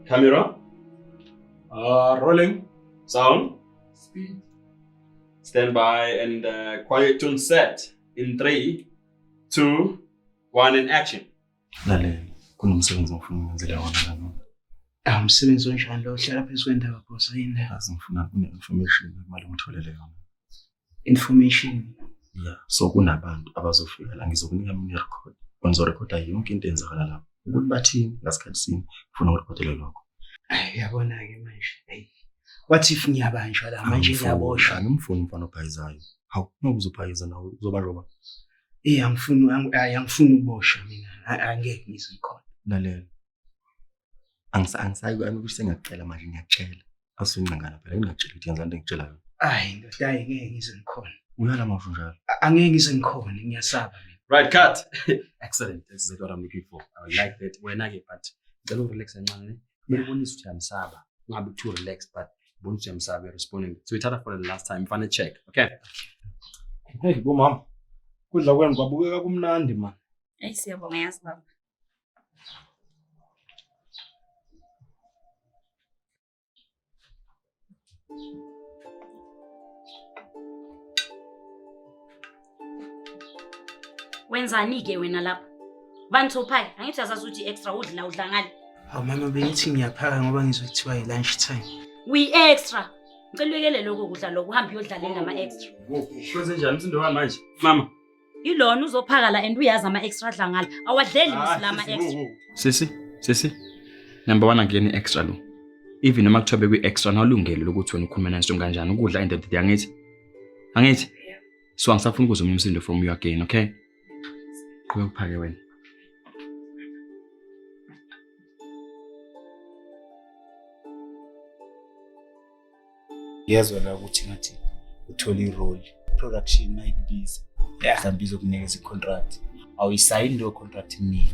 C: Camera. Rolling. Sound. Speed. Stand by and quiet on set in 3, 2, 1 and action.
K: Lalela, kunomsebenzi engifuna ukwenzela wona lana.
A: Ah, umsebenzi onjani lo? Uhlala phezu kwendaba boss yini?
K: Yazi ngifuna kune-information ekumele ngitholele yona.
A: Information.
K: Yeah, so kunabantu abazofika la ngizokunika mina i-record. Ngizorekhoda yonke into eyenzakala lapho. Ukuthi bathini ngasikhathi sini, ngifuna ukurekhodela lokho.
A: Ayi uyabona-ke manje. Hey. What if ngiyabanjwa la manje ngiyaboshwa?
K: Angimfuni umfana obhayizayo. Hawu, uma uzobhayiza nawe uzobanjwa ba?
A: Eh angifuni ukuboshwa mina. Angeke ngize ngikhona.
K: Lalela. Angisayi ukuthi sengiyakucela manje ngiyakutshela. Awusuncengana phela ngingakutshela ukuthi yenza into engikutshela yona.
A: Hayi ndoda, hayi ngeke ngize ngikhona.
K: Uyala mawusho njalo.
A: Angeke ngize ngikhona, ngiyasaba mina.
C: Right, cut. Excellent. That's exactly what I'm looking for. I like that. Wena ke but ngicela urelax kancane. Kumele ubonise ukuthi uyamsaba. Ungabi too relaxed but ubonise ukuthi uyamsaba, you're responding. So we thatha for the last time. Mfane check. Okay.
N: Hey, bomama. Kudla kwenu kwabukeka kumnandi man.
O: Eyi siyabonga yazi baba. Wenzani-ke wena lapha? Bani thophayi, angithi uyazazi ukuthi i-extra udla udla ngale.
A: Hawu mama bengithi ngiyaphaka ngoba ngizwe kuthiwa i-lunch time.
O: Uyi-extra. Ngicela uyekele lokho kudla lokho uhambe uyodlalela nama-extra.
C: Kwenze njani umsindo wami manje? Mama.
O: Ilona uzophaka la and uyazi ama-extra adla ngale. Awadleli musi la ama-extra.
C: Sisi, sisi. Number 1 angiyeni extra lo. Even noma kuthiwa bekwi-extra nawulungelo lokuthi wena ukhulume nayo kanjani ukudla end of the day angithi? Angithi? So angisafuni ukuzwa omunye umsindo from you again, okay? Qhubeka uphake wena.
E: Ngiyezwa la ukuthi ngathi uthole i-role production mayikubiza mhlawumbe izokunikeza i-contract awuyisayini leyo contract mina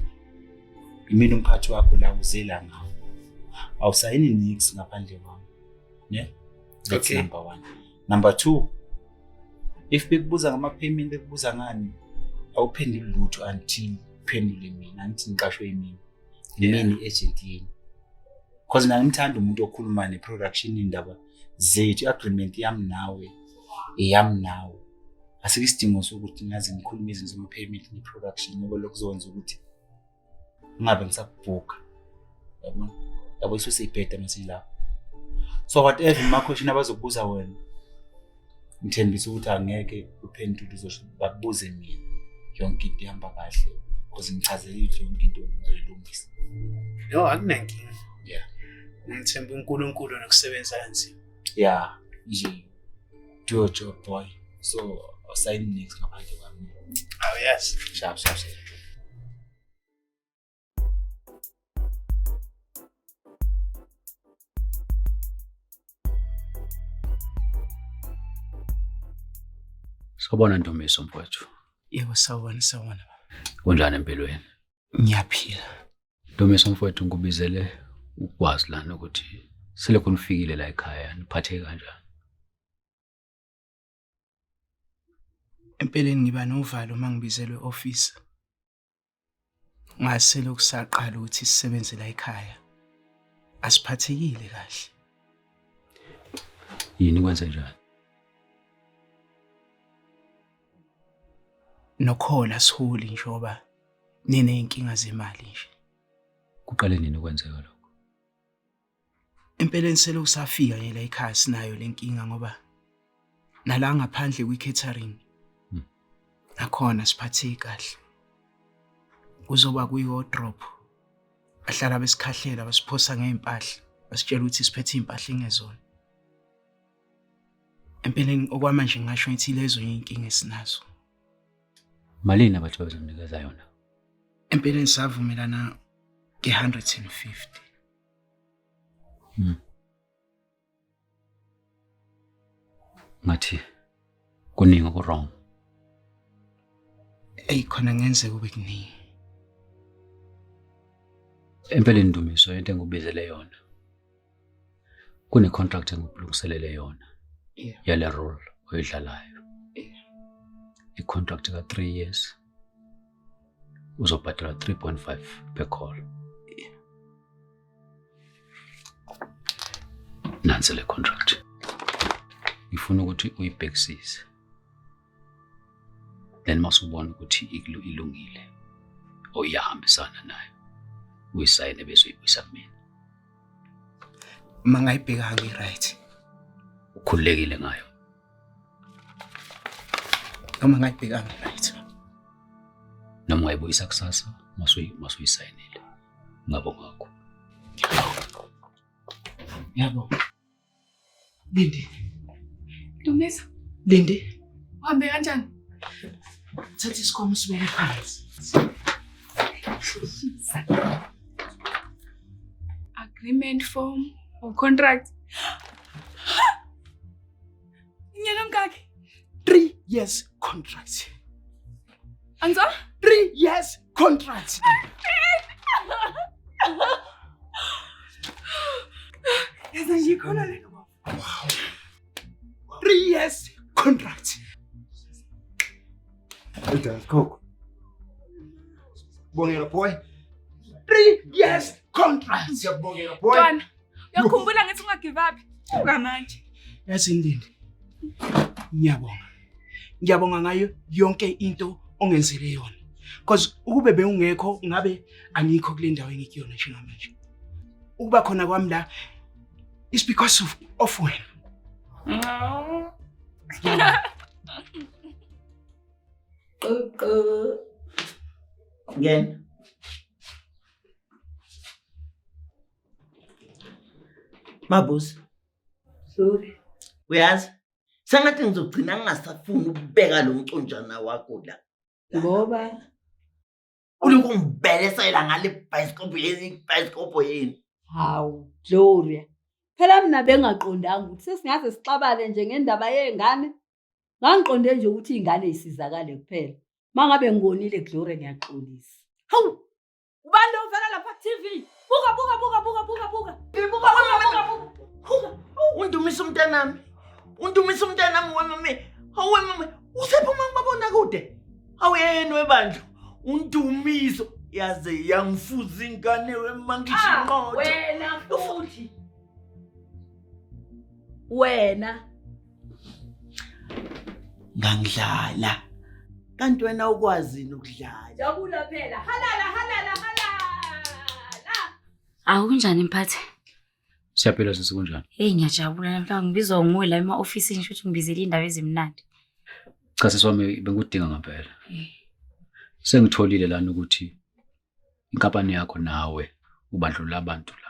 E: imina umphathi wakho la uzela ngawo awusayini nix ngaphandle kwami ne that's
A: Okay.
E: Number 1. Number 2, if bekubuza ngama-payment bekubuza ngani awuphenduli lutho until uphendule mina angithi ngiqashwe yimina imina i-agent yenu. Because mina ngimthanda umuntu okhuluma ne-production indaba zethu, i-agreement yami nawe, eyami nawe. Asikho isidingo sokuthi ngaze ngikhulume izinto zama-payment ne-production ngoba lokho kuzokwenza ukuthi ngingabe ngisakubhukha. Yabona? Yabo isuke seyibheda masilapho. So whatever ama-question abazokubuza wena, ngithembisa ukuthi angeke uphendule uzosho bakubuze mina. Yonke into ihamba kahle because ngichazele ukuthi yonke into ngizoyilungisa.
A: No, akunankinga.
E: Yeah.
A: Ngithemba uNkulunkulu nokusebenza kanzima.
E: Yeah, nje do your job boy. So awusayini next ngaphandle kwami.
A: Awuyazi.
E: Sharp, sharp, sharp.
D: Sawubona Ndumiso mfowethu.
A: Yebo, sawubona, sawubona.
D: Kunjani empilweni?
A: Ngiyaphila.
D: Ndumiso mfowethu ngikubizele ukwazi lana ukuthi selokhu nifikile la ekhaya niphatheke kanjani?
A: Empeleni ngiba novalo uma ngibizelwe e-office. Ngase lokhu saqala ukuthi sisebenze la ekhaya. Asiphathekile kahle.
D: Yini kwenze njani?
A: Nokhola siholi njengoba niney'nkinga zemali nje.
D: Kuqale nini ukwenzeka lokho?
A: Empeleni selokhu safika nje la ekhaya sinayo le nkinga ngoba nala ngaphandle kwi-catering nakhona siphatheki kahle. Kuzoba kwi-wardrobe bahlala besikhahlela basiphosa ngey'mpahla basitshela ukuthi siphethe iy'mpahla engezona. Empeleni okwamanje ngingasho ngithi lezo iy'nkinga esinazo.
D: Malini abathi babezonikeza yona?
A: Empeleni savumelana nge-150.
D: Ngathi kuningi oku-wrong.
A: Eyi khona kungenzeka kube kuningi.
D: Empeleni Ndumiso into engikubizele yona. Kune-contract engikulungiselele yona yale role oyidlalayo. I-contract ka-3 years uzobhadala 3.5 per call. Nansi le contract. Ngifuna ukuthi uyibhekisise. Then masubona ukuthi ilungile or iyahambisana nayo, uyisayine bese uyibuyisa kumina.
A: Uma ngayibhekanga i-right.
D: Ukhululekile ngayo.
A: Noma ngayibhekanga i-right.
D: Noma ungayibuyisa kusasa masuyisayinile. Ngabonga kakhulu.
A: Ngiyabonga. Lindi.
G: Ndumiso,
A: Lindi.
G: uhambe kanjani?
A: Thatha isikhwama usibeke phansi.
G: Agreement form or contract? Nyaka mkakhe.
A: 3 years contract.
G: Angizwa?
A: 3 years contract.
G: Yazi ngiyikholwa le nto.
A: Wow. 3 years contract.
N: Coco. Bongela boy.
A: 3 years contract.
N: Siyakubongela boy.
G: Ntwana, uyakhumbula ngithi ungagive up? Buka manje.
A: Yazi Lindi. Ngiyabonga. Ngiyabonga ngayo yonke into ongenzele yona. Because ukube bewungekho ngabe angikho kule ndawo engikuyona njengamanje. Ukuba khona kwami la is because of wena.
G: No.
H: Qoqo.
F: Ngena. Mabusi,
H: Sorry.
F: uyazi? Sengathi ngizogcina ngingasafuni ukubeka lo mconjana wakho la.
H: Ngoba
F: Ulokhu ungibelesela ngale bhayisikobho yeni, ibhayisikobho yeni.
H: Hawu, Gloria. Phela mina bengaqondanga ukuthi sesingaze sixabane nje ngendaba yey'ngane. Ngangiqonde nje ukuthi iy'ngane y'sizakale kuphela. Uma ngabe ngikonile Gloria ngiyaxolisa. Hawu! Ubani lo uvela lapha ku-TV? Buka, buka, buka, buka, buka, buka. Buka, buka, buka, buka.
F: Undumisa umntanami. Undumisa umntanami wemame. Hawu wemame, usephuma ngibabona kude. Hawu yena webandla. Undumiso. Yaze yangifuza ingane wema ngisho
H: Ah,
F: inqotho.
H: wena futhi. Wena
F: Ngangidlala. Kanti wena ukwazi ukudlala.
H: jabula phela. Halala halala halala.
O: Awu kunjani mphathi?
D: Siyaphila sisi, kunjani?
O: Hey ngiyajabula namhlanje ngibizwa nguwe la ema-ofisini shuthi ngibizele iy'ndaba ezimnandi.
D: Cha sisi wami, bengikudinga ngempela. Sengitholile lana ukuthi inkampani yakho nawe ubandlulula abantu la.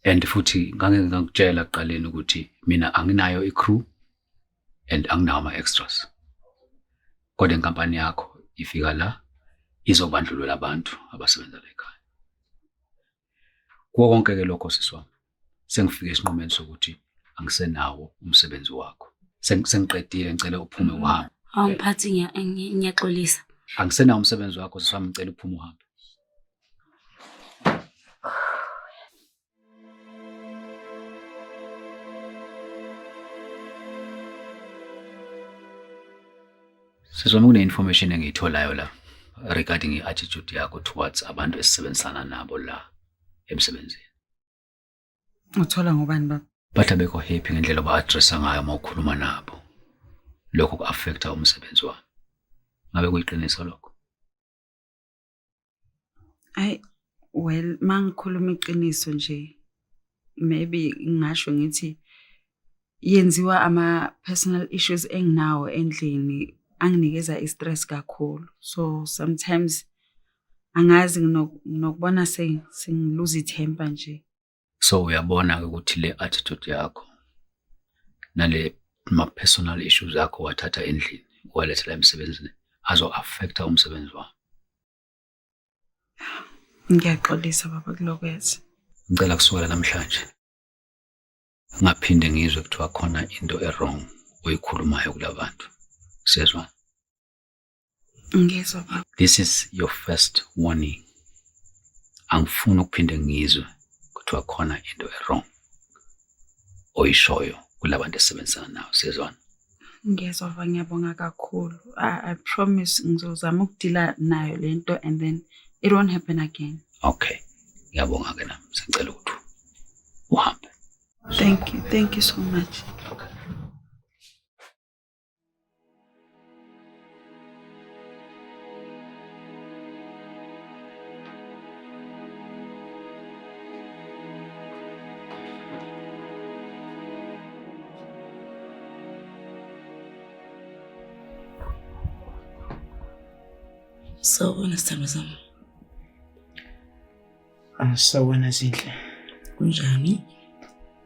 D: And futhi ngangeke ngakutshela ekuqaleni ukuthi mina anginayo i-crew and anginawo ama-extras. Kodwa inkampani yakho ifika la izobandlulula abantu abasebenza la ekhaya. Kuwo konke-ke lokho sisi wami, sengifike esinqumeni sokuthi angisenawo umsebenzi wakho. Sengiqedile, ngicela uphume uhambe.
O: Awu mphathi, ngiyaxolisa.
D: Angisenawo umsebenzi wakho sisi wami, ngicela uphume uhambe. Sisi wami, kune-information engiyitholayo la regarding i-attitude yakho towards abantu esisebenzisana nabo la emsebenzini.
I: Uthola ngobani baba?
D: Bathi abekho happy ngendlela oba-addressa ngayo uma ukhuluma nabo. Lokho ku-affecta umsebenzi wami. Ngabe kuyiqiniso lokho?
I: Ayi, well, mangikhuluma iqiniso nje, maybe ngingasho ngithi yenziwa ama personal issues enginawo endlini anginikeza i-stress kakhulu. So sometimes angazi nginokubona sengiluza ithemba nje.
D: So uyabona-ke ukuthi le attitude yakho nale ma-personal issues akho wathatha endlini walethela emsebenzini azo-affecta umsebenzi wami.
I: Ngiyaxolisa baba kulokwenza.
D: Ngicela kusukela namhlanje ngaphinde ngizwe kuthiwa khona into e-wrong oyikhulumayo kulabantu. Siyezwana?
I: Ngiyezwa baba.
D: This is your first warning. Angifuni ukuphinde ngizwe kuthiwa khona into e-wrong oyishoyo kulabantu esisebenzisana nabo. Siyezwana?
I: Ngiyezwa baba, ngiyabonga kakhulu. I promise ngizozama ukudila nayo lento and then it won't happen again.
D: Okay. Ngiyabonga ke nami. Sengicela ukuthi uhambe.
I: Thank you. Thank you so much.
D: Okay.
P: Sawubona sithandwa sami.
A: Sawubona Zinhle.
P: Kunjani?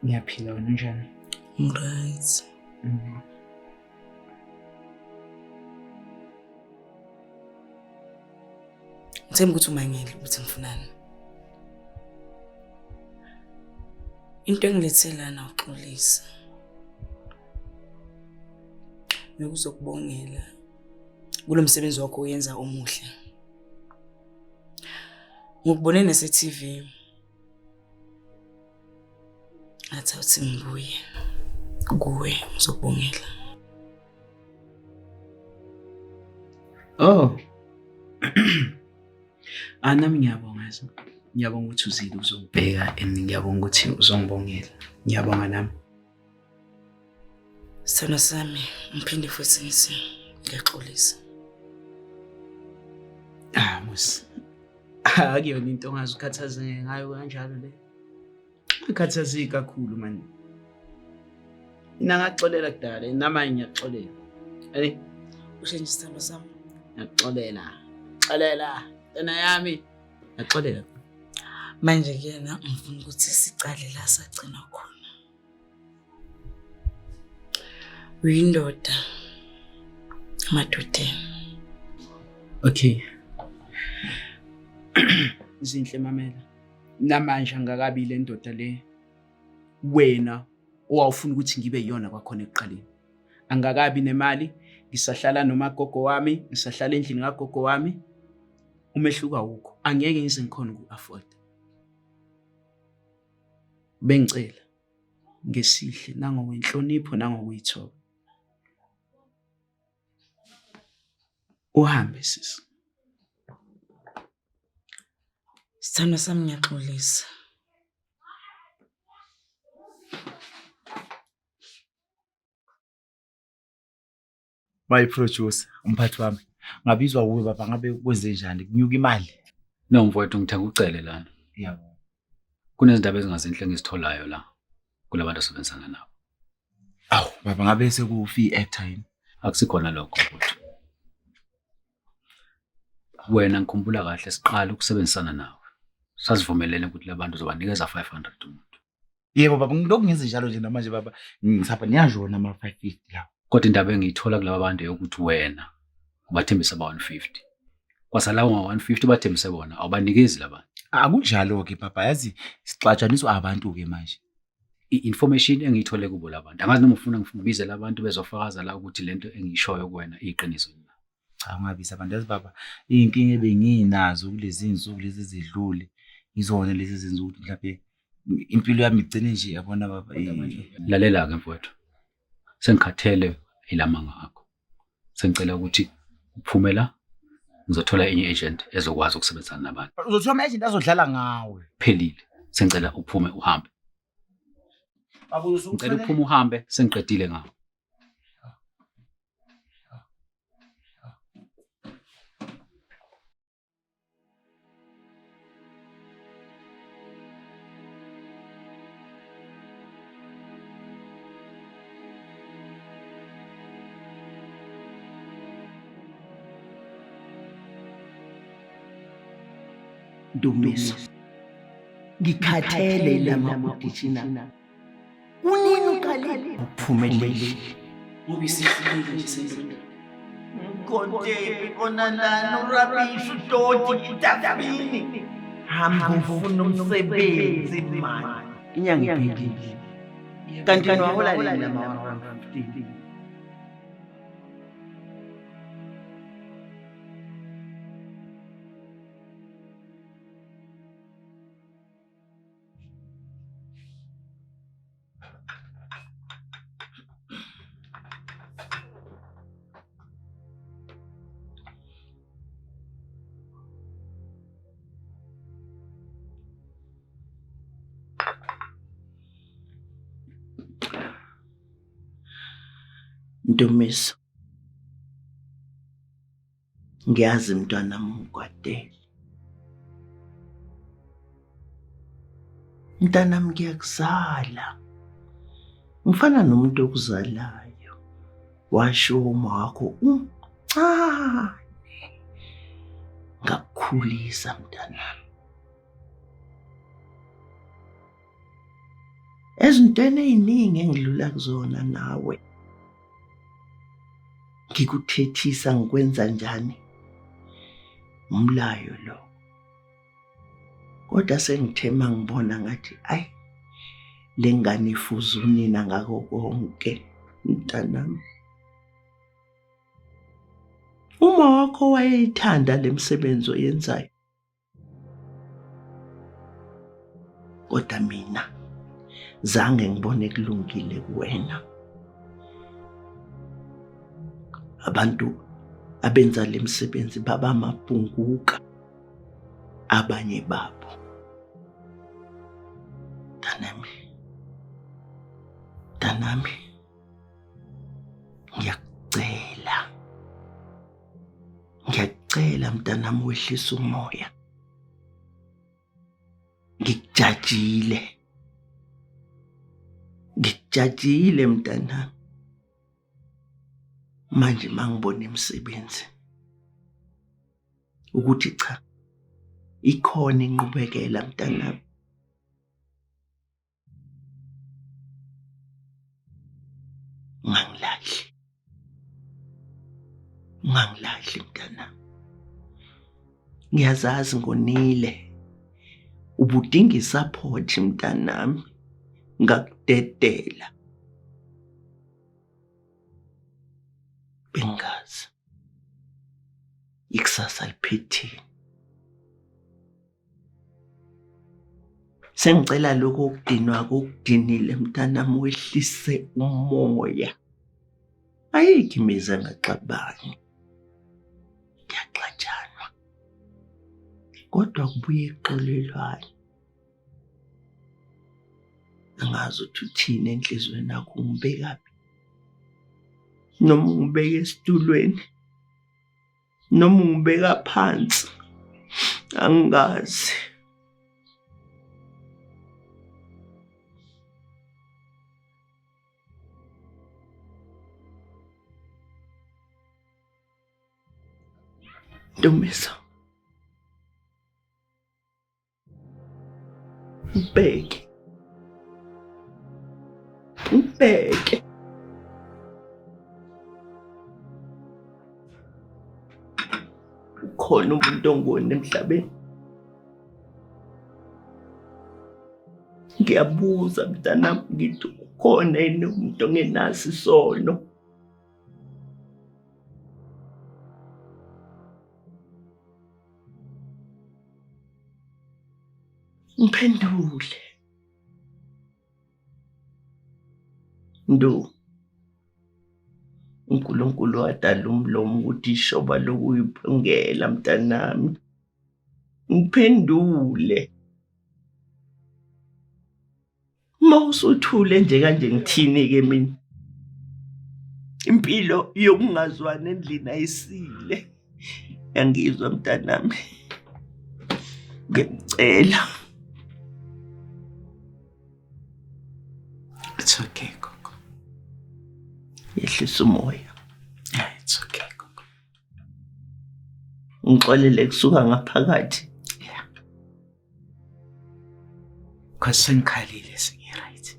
A: Ngiyaphila, wena unjani?
P: Ngi-right. Ngithemba ukuthi umangele ukuthi ngifunani. Into engilethe lana uxolisa. Ngikuzokubongela kulo msebenzi wakho oyenza omuhle. Ngikubone nase-TV. Ngathi awuthi ngibuye kuwe ngizokubongela.
A: Oh. Ah, nami ngiyabonga yazi. Ngiyabonga ukuthi uzile uzongibheka and ngiyabonga ukuthi uzongibongela. Ngiyabonga nami.
P: Sithandwa sami, ngiphinde futhi ngithi ngiyaxolisa.
A: Ah, Musi. Akuyona into ongaze ukhathazeke ngayo kanjalo le. Ngikhathazeki kakhulu mani. Mina ngakuxolela kudala, namanje ngiyakuxolela. Ey,
P: Usho nje sithandwa sami.
A: Ngiyakuxolela. Xolela, ntwana yami. Ngiyakuxolela.
P: Manje ke na ngifuna ukuthi sicale la sagcina khona. Uyindoda emadodeni.
A: Okay. Zinhle, mamela. Namanje angakabi le ndoda le wena owawufuna ukuthi ngibe yiyona kwakhona ekuqaleni. Angakabi nemali, ngisahlala nomagogo wami, ngisahlala endlini kagogo wami. Umehluko awukho. Angeke ngize ngikhone uku-afford. Bengicela ngesihle nangokwenhlonipho nangokuyithoba. Uhambe sisi.
P: Sithandwa sami ngiyaxolisa.
E: My producer, umphathi wami. Ngabizwa wuwe baba ngabe kwenze njani? Kunyuka imali.
D: No mfowethu ngithenga ucele lana.
E: Yebo.
D: Kunezindaba ezingazinhle engizitholayo la kulabantu osebenzisana nabo.
E: Awu baba ngabe sekufi actor yini?
D: Akusikhona lokho mfowethu. Wena ngikhumbula kahle siqala ukusebenzisana nawe. Sasivumelene ukuthi labantu uzobanikeza 500 umuntu.
E: Yebo baba ngilokhu ngenze njalo nje namanje baba ngisapha niyajona ama 550 lawo.
D: Kodwa indaba engiyithola kulaba bantu eyokuthi wena ubathembisa ba 150. Kwasalawo nga 150 ubathembise bona awubanikezi labantu.
E: Akunjalo ke baba yazi sixatshaniswa abantu ke manje.
D: I-information engiyithole kubo labantu. Angazi noma ufuna ngibize labantu bezofakaza la ukuthi lento engiyishoyo kuwena iyiqiniso na.
E: Cha ungabisa abantu yazi baba iy'nkinga ebenginazo kulezi iy'nsuku lezi ezedlule izona lezi ezenza ukuthi mhlawumbe impilo yami igcine nje yabona baba.
D: Lalela-ke mfowethu, sengikhathele ilamanga akho. Sengicela ukuthi uphume la, ngizothola enye agent ezokwazi ukusebenzisana nabantu.
E: Uzothola ama-agent azodlala ngawe.
D: Phelile. Sengicela uphume uhambe. Ngicela uphume uhambe, sengiqedile ngawe.
F: Ndumiso ngikhathele lama audition Kunini uqalile? Uphumelele.
A: Ngoba isihluleki nje sendoda.
F: Mkotepi kona lana urabisha udoti idasbini. Hamba ufuna umsebenzi mani. Inyanga iphelile. Kanti niwahola nini lama 115? Ndumiso, ngiyazi mntwanami ungikwatele. Mntanami ngiyakuzala. Ngifana nomuntu okuzalayo. Washo uma wakho umncane. Ngakukhulisa mntanami. Ezintweni ey'ningi engidlula kuzona nawe ngikuthethisa ngikwenza njani umlayo lo kodwa sengithe mangibona ngathi ayi le ngane ifuza unina ngako konke mntanami uma wakho wayeyithanda le misebenzi oyenzayo Kodwa mina zange ngibone kulungile kuwena. Abantu abenza le misebenzi baba amabhunguka abanye babo. Mntanami, mntanami, ngiyakucela. Ngiyacela mntanami wehlisa umoya. Ngikujajile. Ngikujajile mntanami. Manje mangibona imisebenzi ukuthi cha ikhona inqubekela mntanami. Ungangilahli. Ungangilahli mntanami. Ngiyazazi ngonile. Ubudinga isupport mntanami. Ngakudedela. Bengazi. Ikusasa liphetheni. Sengicela lokho okudinwa kokudinile mntanami wehlise umoya. Ayikho imizi engaxabani. Kuyaxatshanwa. Kodwa kubuye kuxolelwane. Angazi ukuthi uthini enhliziyweni yakho ungibekaphi. Noma ungibeka esitulweni. Noma ungibeka phansi. Angazi. Ndumiso. Ngibheke. Ngibheke. Ukhona umuntu ongoni emhlabeni. Ngiyabuza mntanami ngithi ukhona yini umuntu ongenaso isono? Ngiphendule. Ndu. uNkulunkulu wadala umlomo ukuthi ishoba lokuyiphungela mntanami. Ngiphendule. Uma usuthule nje kanje ngithini-ke mina? Impilo yokungazwani endlini ayisile. Yangizwa mntanami. Ngiyacela.
A: It's okay, Gogo.
F: Yehlisa umoya.
A: Yeah, it's okay, Gogo.
F: Ngixolele kusuka ngaphakathi.
A: Yeah. Cause sengikhalile sengi-right.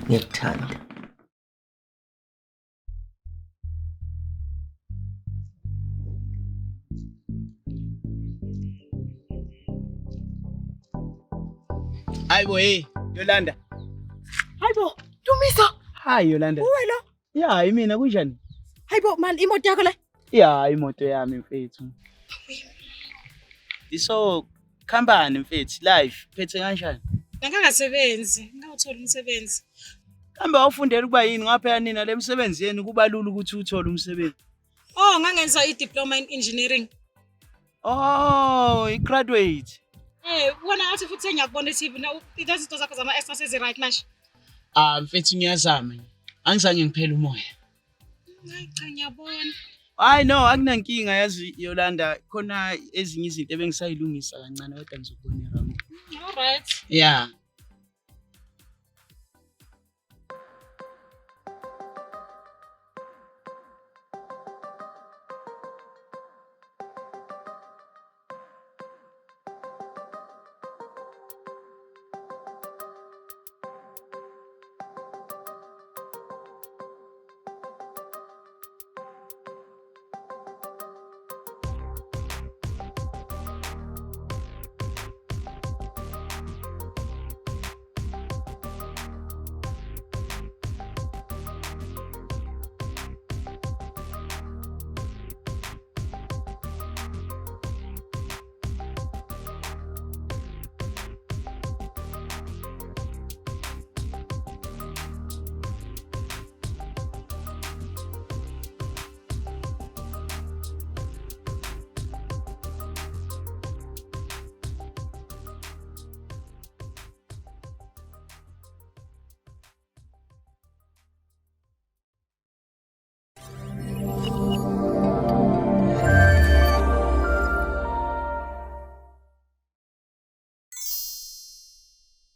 F: Ngiyakuthanda.
A: Hayibo hey, Yolanda.
B: Hayibo, Dumiso.
A: Hi Yolanda.
B: Uwe lo?
A: Ya, imina kunjani?
B: Hayibo man, imoto yakho le?
A: Ya, imoto yami mfethu. Iso company mfethu, life phethe kanjani?
I: Ngangasebenzi, ngawuthola umsebenzi.
A: Kambe wawufundela ukuba yini ngoba phela nina le misebenzi yenu kuba lula ukuthi uthole umsebenzi.
I: Oh, ngangenza i-diploma in engineering.
A: Oh, i-graduate.
I: Eh, wena ngathi futhi ngiyakubona e-TV na izinto zakho zama-extra sezi-right manje.
A: Ah, mfethu ngiyazama. Angizange ngiphele umoya.
I: Hayi cha ngiyabona.
A: Hayi no, akunankinga yazi Yolanda, khona ezinye izinto ebengisayilungisa kancane kodwa ngizokubona eround.
I: All right.
A: Yeah.